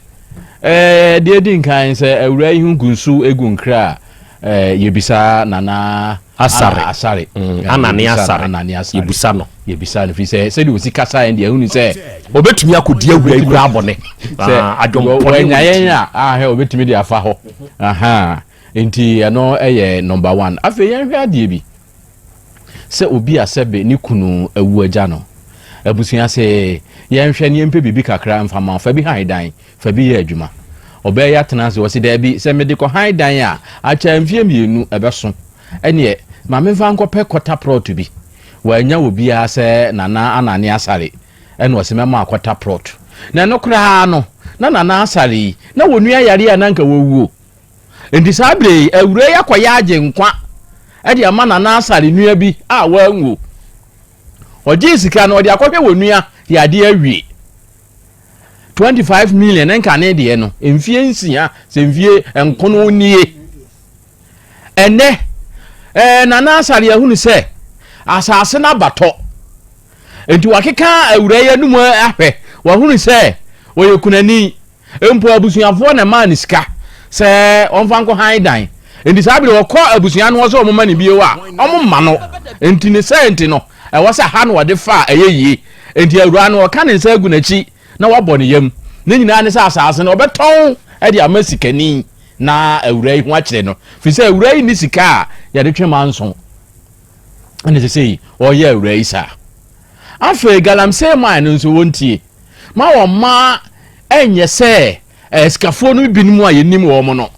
Ɛɛ, deɛ ɛdi nkan sɛ awura yi ho gu nsu gu nkra a, ɛɛ, yɛbisa Nana Asare. Ana Asare. Mm, Ɛɛ, Anane yɛbisa no, Asare. Anane Asare. Yɛbusa no. Yɛbisa no, firi sɛ sɛdeɛ ɔsi kasa yɛn deɛ, ɛhunu sɛ Ɔbɛtumi akɔdi awura yi koraa bɔne. sɛ Ah, adwempɔne wɔ wanya ne yɛn tirim. a, ahwɛ ɔbɛtumi de afa hɔ. Aha. Nti ɛno yɛ number one. Afei yɛnhwɛ adeɛ bi. Sɛ obi a sɛbe ne kunu awu agya no, abusua se yɛnhwɛ na yɛmpɛ biribi kakra mfa ma wo, fa bi han dan, fa bi yɛ adwuma. Ɔbaa yi atena ase, ɔse daabi, sɛ mede kɔhan dan a, akyɛ mfeɛ mmienu ɛbɛso, ɛneɛ ma memfa nkɔpɛ kɔta prɔto bi. Wannya obiara sɛ Nana Anane Asare, ɛna ɔse mɛma akɔta prɔto. Na ɛno koraa no, na Nana Asare yi, na wɔnua yareɛ a na anka wɔwuo. Enti saa berɛ yi, awuraa yi akɔyɛ agyenkwa de ama Nana Asare nua bi a wanwu. Ɔgyee sika no, ɔde akɔhwɛ wɔ nua de adeɛ awie. 25 million nkane deɛ no, mfie nsia sɛ mfie nkono nie. Ɛnɛ, ɛɛ Nana Asare ahunu sɛ asase no abatɔ. Enti wakeka awuraa yi anum ahwɛ, wahunu sɛ ɔyɛ kunani. Mpo abusuafoɔ na ɛmaa no sika sɛ ɔmfa nkɔ han dan. Enti saa bere ɔkɔ abusua no hɔ sɛ wɔmma no bio a, wɔmma no. Enti ne saa nti no, ɛwɔ sɛ ha na ɔde fa a ɛyɛ yie. Enti awuraa no, ɔka ne nsa agu n'akyi na wabɔ ne yam. Ne nyinaa ne sɛ asaase no, ɔbɛtɔn de ama sikani na awuraa yi ho akyere no. Firi sɛ awuraa yi nni sika a yɛde twe manso. Ɛna sesei ɔreyɛ awuraa yi saa. Afei galamsey mine no nso wɔntie. Ma wɔn mma ɛnyɛ sɛ asikafoɔ no binom a yɛnim wɔn no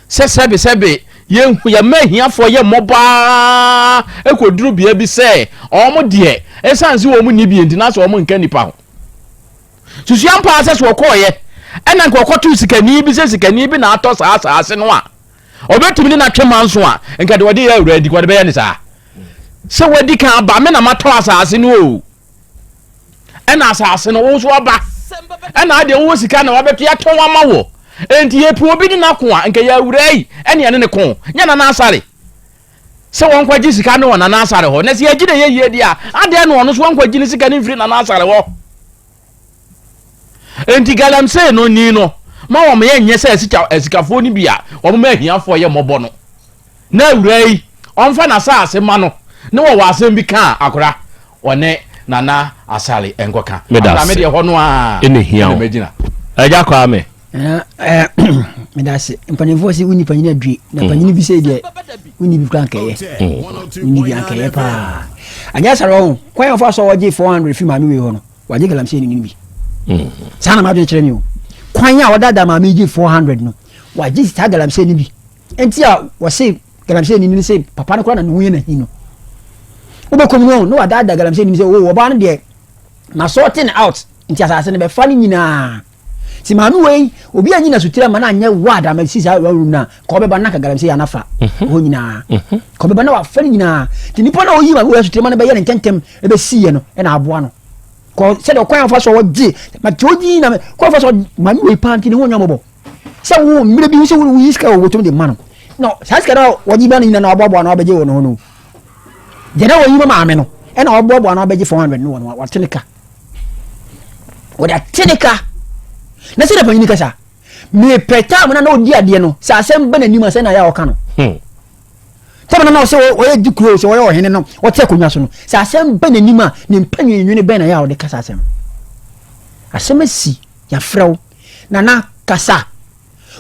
sɛ sɛbesɛbe yɛnhu yɛma ahiafoɔ yɛ mmɔbɔ ara kɔduru bea bi sɛ wɔn deɛ ɛsiane sɛ wɔn nni bi nti na sɛ wɔn nka nnipa ho. Susua mpaa sɛ sɛ wɔkɔɔyɛ ɛna nka wɔkɔtoo sikani bi sɛ sikani bi na atɔ saa asaase no a ɔbɛtumi ne no atwe manso a nka deɛ ɔde yɛ awura di kɔ ɔde bɛyɛ ne saa sɛ wadi kan aba me na matɔ asaase no o. ɛna asase no wo nso aba ɛna adeɛ wowɔ sika na wabɛto yɛatɔn ama wɔ enti yɛpɛ obi ne n'ako a nka yɛawura yi ɛne ɛne ne ko nyɛ nana asare sɛ wɔnkɔgye sika no wɔ nana asare hɔ na sɛ yɛgye na yɛyie deɛ a adeɛ na ɔno so wɔnkɔgye ne sika no mfiri nana asare hɔ enti galamsey no ni no ma wɔn yɛ nyɛ sɛ asikafoɔ no bi a wɔn ma ahiafoɔ yɛ mmɔbɔ no Na awuraa yi ɔmfa n'asaase ma no ne wɔwɔ asɛm bi ka a akora ɔne Nana Asare nkɔka. Meda Akora me ase. deɛ hɔ no ara Ɛna hia na wo. mɛgyina. Agya Kwame. Nana, eh, meda ase. Mpanimfoɔ se wonni panyin adue, na panyin bi sei deɛ wonni bi koraa nkɛyɛ. Wonni bi ankɛyɛ paa. Agya Asare ɔho, kwan a ɔfa so a ɔgye 400 fi maame wei hɔ no, wagye galamsey no bi. Saa na m'adwene kyerɛ me o. Kwan a ɔdaadaa maame yi gye 400 no, wagye saa galamsey no bi. Nti a wɔse galamsey ni no se papa no koraa na ne ho yɛ n'ahi no. Wobɛkɔ mu no na wadaadaa galamsey ni sɛ o ɔbaa no deɛ ma sorting out nti asase no bɛfa no nyinaa. Nti maame wei obi anyi na sotire ama no anyɛ ward ama si saa room no a ka ɔbɛba na ka galamsey anafa mhm. hɔ nyinaa. Mhm. Ka ɔbɛba na wafa no nyinaa. Nti nipa na ɔyi maame wei asotire ma no bɛyɛ ne ntɛntɛm ɛbɛsiiɛ no ɛna aboa no. Kɔ sɛdeɛ ɔkwan afa so ɔgye ma te ɔgye na kwan afa so maame wei paa nti ne ho nyɛ mmɔbɔ. Sɛ wo mmerɛ bi sɛ woyi sika wɔ wɔtɔm de ma no na saa sika no a wɔgye ma no nyina na waboaboa no abɛgye wɔ no ho no deɛ na wɔyi ma maame no ɛna waboaboa no abɛgye 400 no wɔ no wate ne ka wɔde ate ne ka na sɛ na panyini kasa mepɛ tam na na ɔdi adeɛ no sɛ asɛm ba n'anim a sɛ na yɛ a ɔka no hmm. tam na na ɔsɛ ɔyɛ di kuro sɛ ɔyɛ ɔhene no ɔte akonnwa so no sɛ asɛm ba n'anim a ne mpanyin nwene bɛn na yɛ a ɔde kasa asɛm asɛm asi yɛafrɛ wo Nana kasa.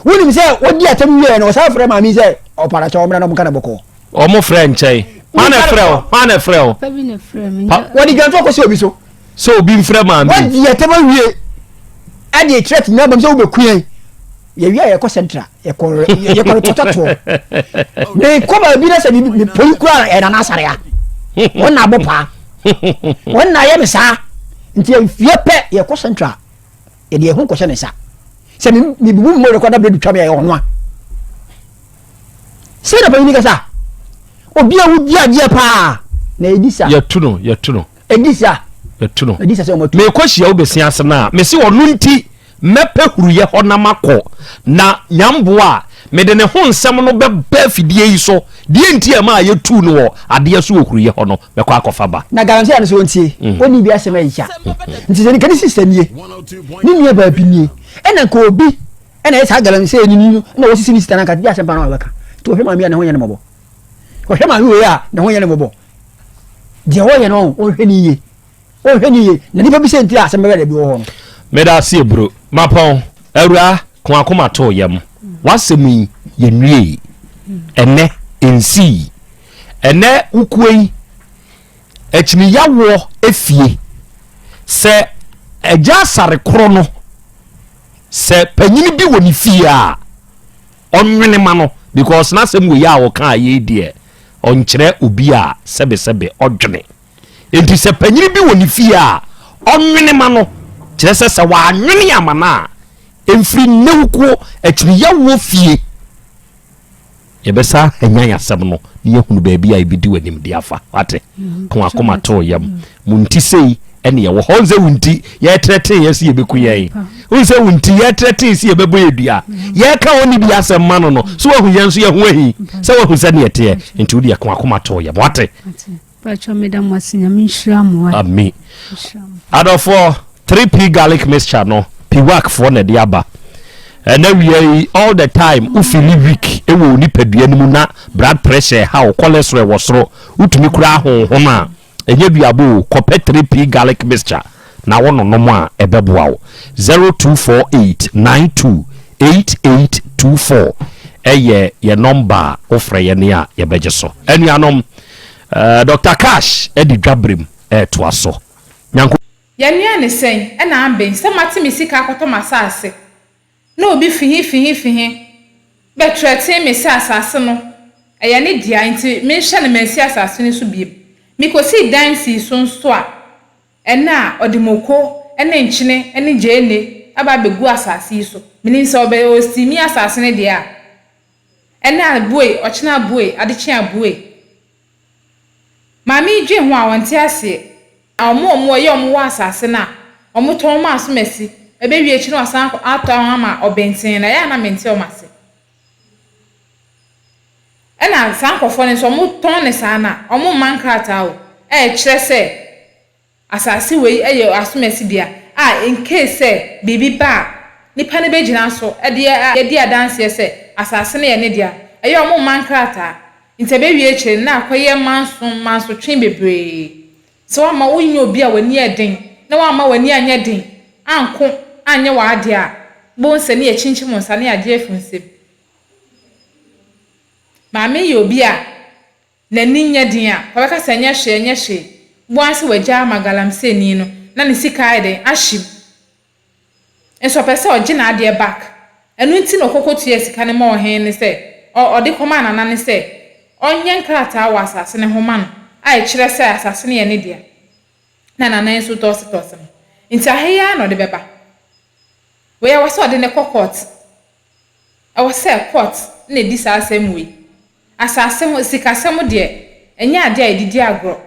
Wonim sɛ wodi atɛm wieɛ no ɔsan frɛ maame yi sɛ ɔparakyɛ ɔmmra na ɔmka no bɔkɔɔ. Ɔmo frɛ nkyɛn. Hwan na ɛfrɛ wo? Hwan na ɛfrɛ wo? Papa bi na ɛfrɛ me. Pa Wɔde dwanto akɔsi obi so. Sɛ obi mfrɛ maame yi. Wadi atɛm awie ɛde threat nyinaa bam sɛ wobɛku yɛn. Yɛwie a yɛkɔ central yɛkɔ yɛkɔ retɔtɔ toɔ. Mekɔ baabi na sɛ mepɔyi koraa ɛyɛ Nana Asare a. Wɔn na abɔ paa. Wɔn na ayɛ me saa. Nti yɛwie pɛ yɛkɔ central. Yɛde yɛn ho kɔhyɛ ne nsa. Sɛ mebubu me mmɔwerɛ koraa na berɛ twa me a, ɛyɛ ɔno a. Sɛ na panyin kasa. Obi a wodi adeɛ paa na ɛdi sa. Yɛtu no, yɛtu no. Ɛdi sa. Yɛtu no. Ɛdi sa sɛ wɔatu. Mekɔ hyia wo bɛsi ase no a, mese ɔno nti mɛpɛ huruyɛ hɔ na makɔ na nyamboa a mede ne ho nsɛm no bɛba afidie yi so. Deɛ nti a ɛmaa yɛtuu no wɔ adeɛ so wɔ huruyɛ hɔ no, mɛkɔ akɔfa ba. Na galamsey ano sɛ ɔntie, ɔnni bi asɛm ɛya. Nti sɛ nka ne sista nie, ne nua baa bi nie, ɛna nka obi Ɛna ɛyɛ saa galamsey ni no na wɔsisi ne sika no anka bi asɛm pa na wɔbɛka. Nti wɔhwɛ maame a ne ho nyɛ ne mmɔbɔ. Wɔhwɛ maame wei a ne ho nyɛ ne mmɔbɔ. Deɛ wɔyɛ no wɔnhwɛ ne yie. Wɔnhwɛ ne yie. Na nipa bi sɛ nti a asɛm bɛbɛ da bi wɔ hɔ no. Meda ase eburo. Mapɔn, awuraa, ko akoma too yam. W'asɛm yi, yɛnwiei. Ɛnnɛ, ɛnsii. Ɛnnɛ, wo kuo yi, akyiniyawoɔ efie. Sɛ agya asare korɔ no, sɛ panyini bi wɔ ne fie a, ɔnwene ma no because n'asɛm wei a ɔkaa yei deɛ, ɔnkyerɛ obi a sɛbesɛbe ɔdwene. Enti sɛ panyini bi wɔ ne fie a, ɔnwene ma no, kyerɛ sɛ sɛ wannwene ama no a, ɛmfiri nnɛwukuo akyiriyawoɔ fie. Yɛbɛsa anyan asɛm no na yɛahunu baabi a ɛbɛdi w'anim de afa. Wate? Ko akoma to yam. Mo nti sei ɛne ɛwɔ hɔ. Nsɛ wo nti yɛtrɛtee yɛ sɛ yɛbɛku yɛn. Nsɛ wo nti yɛtrɛtee sɛ yɛbɛbɔ yɛ dua. Yɛka wɔn ne bi asɛm ma no no. So wahu yɛn nso yɛ ho ahi. Sɛ wahu sɛ neɛ teɛ. Nti wo deɛ ko akoma to yam. Wate? Pacho meda mo ase nyame nhyira mo wa. Ami. Adɔfoɔ 3P garlic mixture no Piwak foɔ na ɛde aba. Ɛnɛ wia yi all the time wo feeli weak ɛwɔ wo nipadua no mu na blood pressure ɛha wo, cholesterol ɛwɔ soro, wotumi kura ahonhon a ɛnyɛ duabɔ o, kɔpɛ 3P garlic mixture na wo nonom a ɛbɛboa wo. 0248 92 8824 ɛyɛ yɛ nɔmba a wofrɛ yɛn a yɛbɛgye so. Anuanom, eh, Doctor Cash de dwaberem retoa so. Nyanko. Yɛnoa no sɛn na amben sɛ mate me sika akɔtɔ m'asase na obi fihi fihi fihi bɛtrɛtee me sɛ asase no ɛyɛ ne dea nti menhyɛ no mansi asase no so biom. Mekosii dan sii so nso a ɛnnɛ a ɔde moko ne nkyene ne gyeene aba abɛgu asase yi so. Menim sɛ ɔbɛ ɔsteami asase no deɛ a ɛnnɛ abue, ɔkyena abue, adekye abue. Maame yi dwen ho a ɔnte aseɛ. Na wɔn a wɔyɛ wɔn wɔ asase no a wɔtɔn ma asomasi, ɛbɛwie akyi no wɔasan akɔ atɔn ama ɔbenten no, ɛyɛ a na mente wɔn ase. Ɛna saa nkurɔfoɔ no nso wɔtɔn no saa no a, wɔmma nkrataa o, a ɛkyerɛ sɛ Asase wei yɛ asomasi dea a in case sɛ biribi ba a nipa no bɛgyina so de adi adanseɛ sɛ asase no yɛ ne dea. Ɛyɛ a wɔmma nkrataa nti ɛbɛwie akyire no na akɔyɛ manso mansotwe bebree. Sɛ woamma wonyɛ obi a w'ani yɛ den na woamma w'ani anyɛ den anko anyɛ w'adeɛ a, wobɛhu sɛ ne yɛkyinkyim wo nsa na yɛagye afi wo nsam. Maame yɛ obi a n'ani nyɛ den a, ɔbɛka sɛ ɛnyɛ hwee, ɛnyɛ hwee. Wobɛhu ara sɛ wagyaa ama galamseyni no na ne sika ayɛ dɛn? Ahye mu. Nso ɔpɛ sɛ ɔgye n'adeɛ back. Ɛno nti na ɔkɔ kɔtuaa sika no maa ɔhene no sɛ, ɔ, ɔde kɔmaa nana no sɛ ɔnyɛ nkrataa wɔ asase no ho ma no a ɛkyerɛ sɛ asase no yɛ ne dea. Na nana yi nso tɔɔsetɔɔse no. Nti ahe yi ara na ɔde bɛba. Wei ɛwɔ sɛ ɔde no kɔ court. Ɛwɔ sɛ court na ɛdi saa asɛm wei. Asase ho sikasɛm deɛ, ɛnyɛ adeɛ a yɛde di agorɔ.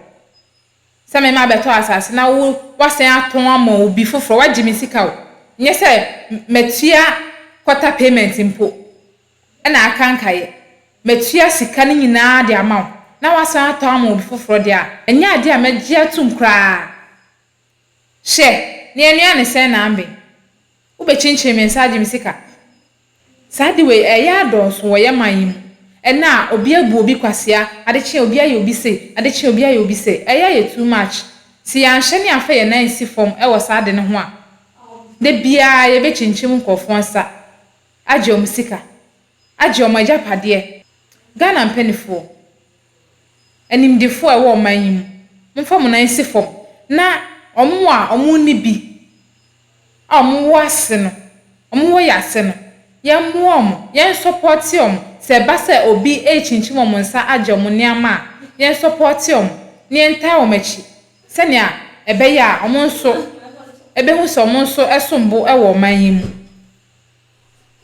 Sɛ me mabɛtɔ asase na wo woasan atɔn ama obi foforɔ, woagye me sika o. Nyɛ sɛ matua quarter payment mpo na aka nkaeɛ. Matua sika no nyinaa de ama wo na woasan atɔn ama obi foforɔ deɛ a, ɛnyɛ adeɛ a mɛgye atom koraa. Hwɛ, na yɛnoa no sɛn na amben? Wobɛkyinkyin me nsa agye me sika. Saa ade wei, ɛreyɛ adɔɔso wɔ yɛn man yi mu. Ɛnnɛ a, obi abu obi kwasea, ade kye a obi ayɛ obi sei, ade kye a obi ayɛ obi sei. Ɛreyɛ ayɛ too much. Sɛ yɛanhwɛ ne amfa yɛn nan ansi fam wɔ saa ade no ho a, da biara yɛbɛkyinkyim nkurɔfoɔ nsa agye wɔn sika, agye wɔn agyapadeɛ. Ghana mpaninfoɔ, animdefoɔ a ɛwɔ ɔman yi mu, momfa mo nan nsi fam na wɔn a wɔnni bi a wɔwɔ ase no, wɔwɔ yɛn ase no, yɛmmoa wɔn, yɛnsɔpɔɔte wɔn. Sɛ ɛba sɛ obi rekyinkyim wɔn nsa agye wɔn nneɛma a, yɛnsɔpɔɔte wɔn na yɛntaa wɔn akyi sɛnea ɛbɛyɛ a wɔn nso bɛhu sɛ wɔn nso som bo wɔ ɔman yi mu.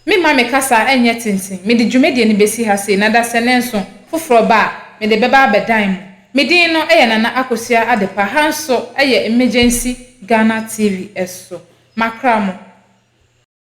Memma me kasa nyɛ tenten, mede dwumadie no bɛsi ha sei na dasɛ nso foforɔ ba a, mede bɛba abɛdan mo. Me din no yɛ Nana Akosua Adepa, ha nso yɛ Emergency Ghana TV so. Makra mo.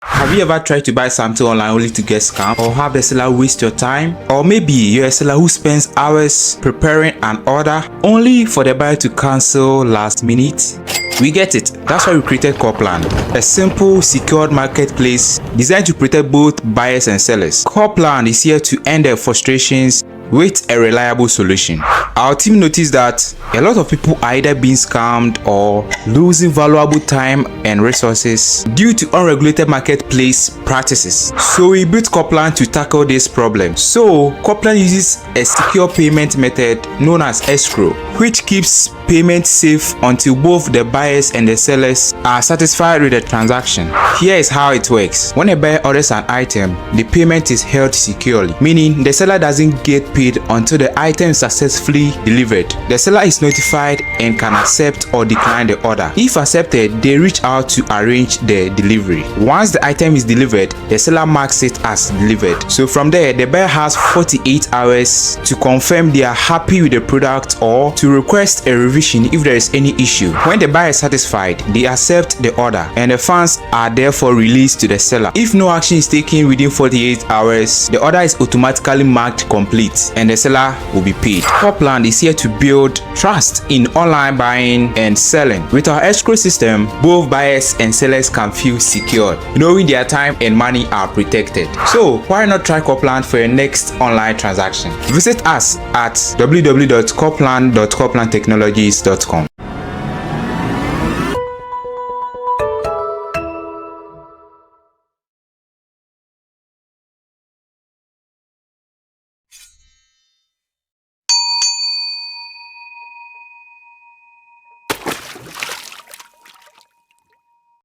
Have you ever tried to buy something online only to get scammed or have the seller waste your time? Or maybe you're a seller who spends hours preparing an order only for the buyer to cancel last minute? We get it. That's why we created Corplan, a simple, secured marketplace designed to protect both buyers and sellers. Corplan is here to end their frustrations with a reliable solution. Our team noticed that a lot of people are either being scammed or losing valuable time and resources due to unregulated marketplace practices. So we built Coplan to tackle this problem. So Coplan uses a secure payment method known as escrow, which keeps payment safe until both the buyers and the sellers are satisfied with the transaction. Here is how it works. When a buyer orders an item, the payment is held securely, meaning the seller doesn't get paid until the item is successfully delivered. The seller is notified and can accept or decline the order. If accepted, they reach out to arrange the delivery. Once the item is delivered, the seller marks it as delivered. So from there, the buyer has 48 hours to confirm they are happy with the product or to request a revision if there is any issue. When the buyer is satisfied, they accept the order and the funds are therefore released to the seller. If no action is taken within 48 hours, the order is automatically marked complete and the seller will be paid. Copland is here to build trust in online buying and selling. With our escrow system, both buyers and sellers can feel secure, knowing their time and money are protected. So why not try Copland for your next online transaction? Visit us at www.copland.coplandtechnologies.com.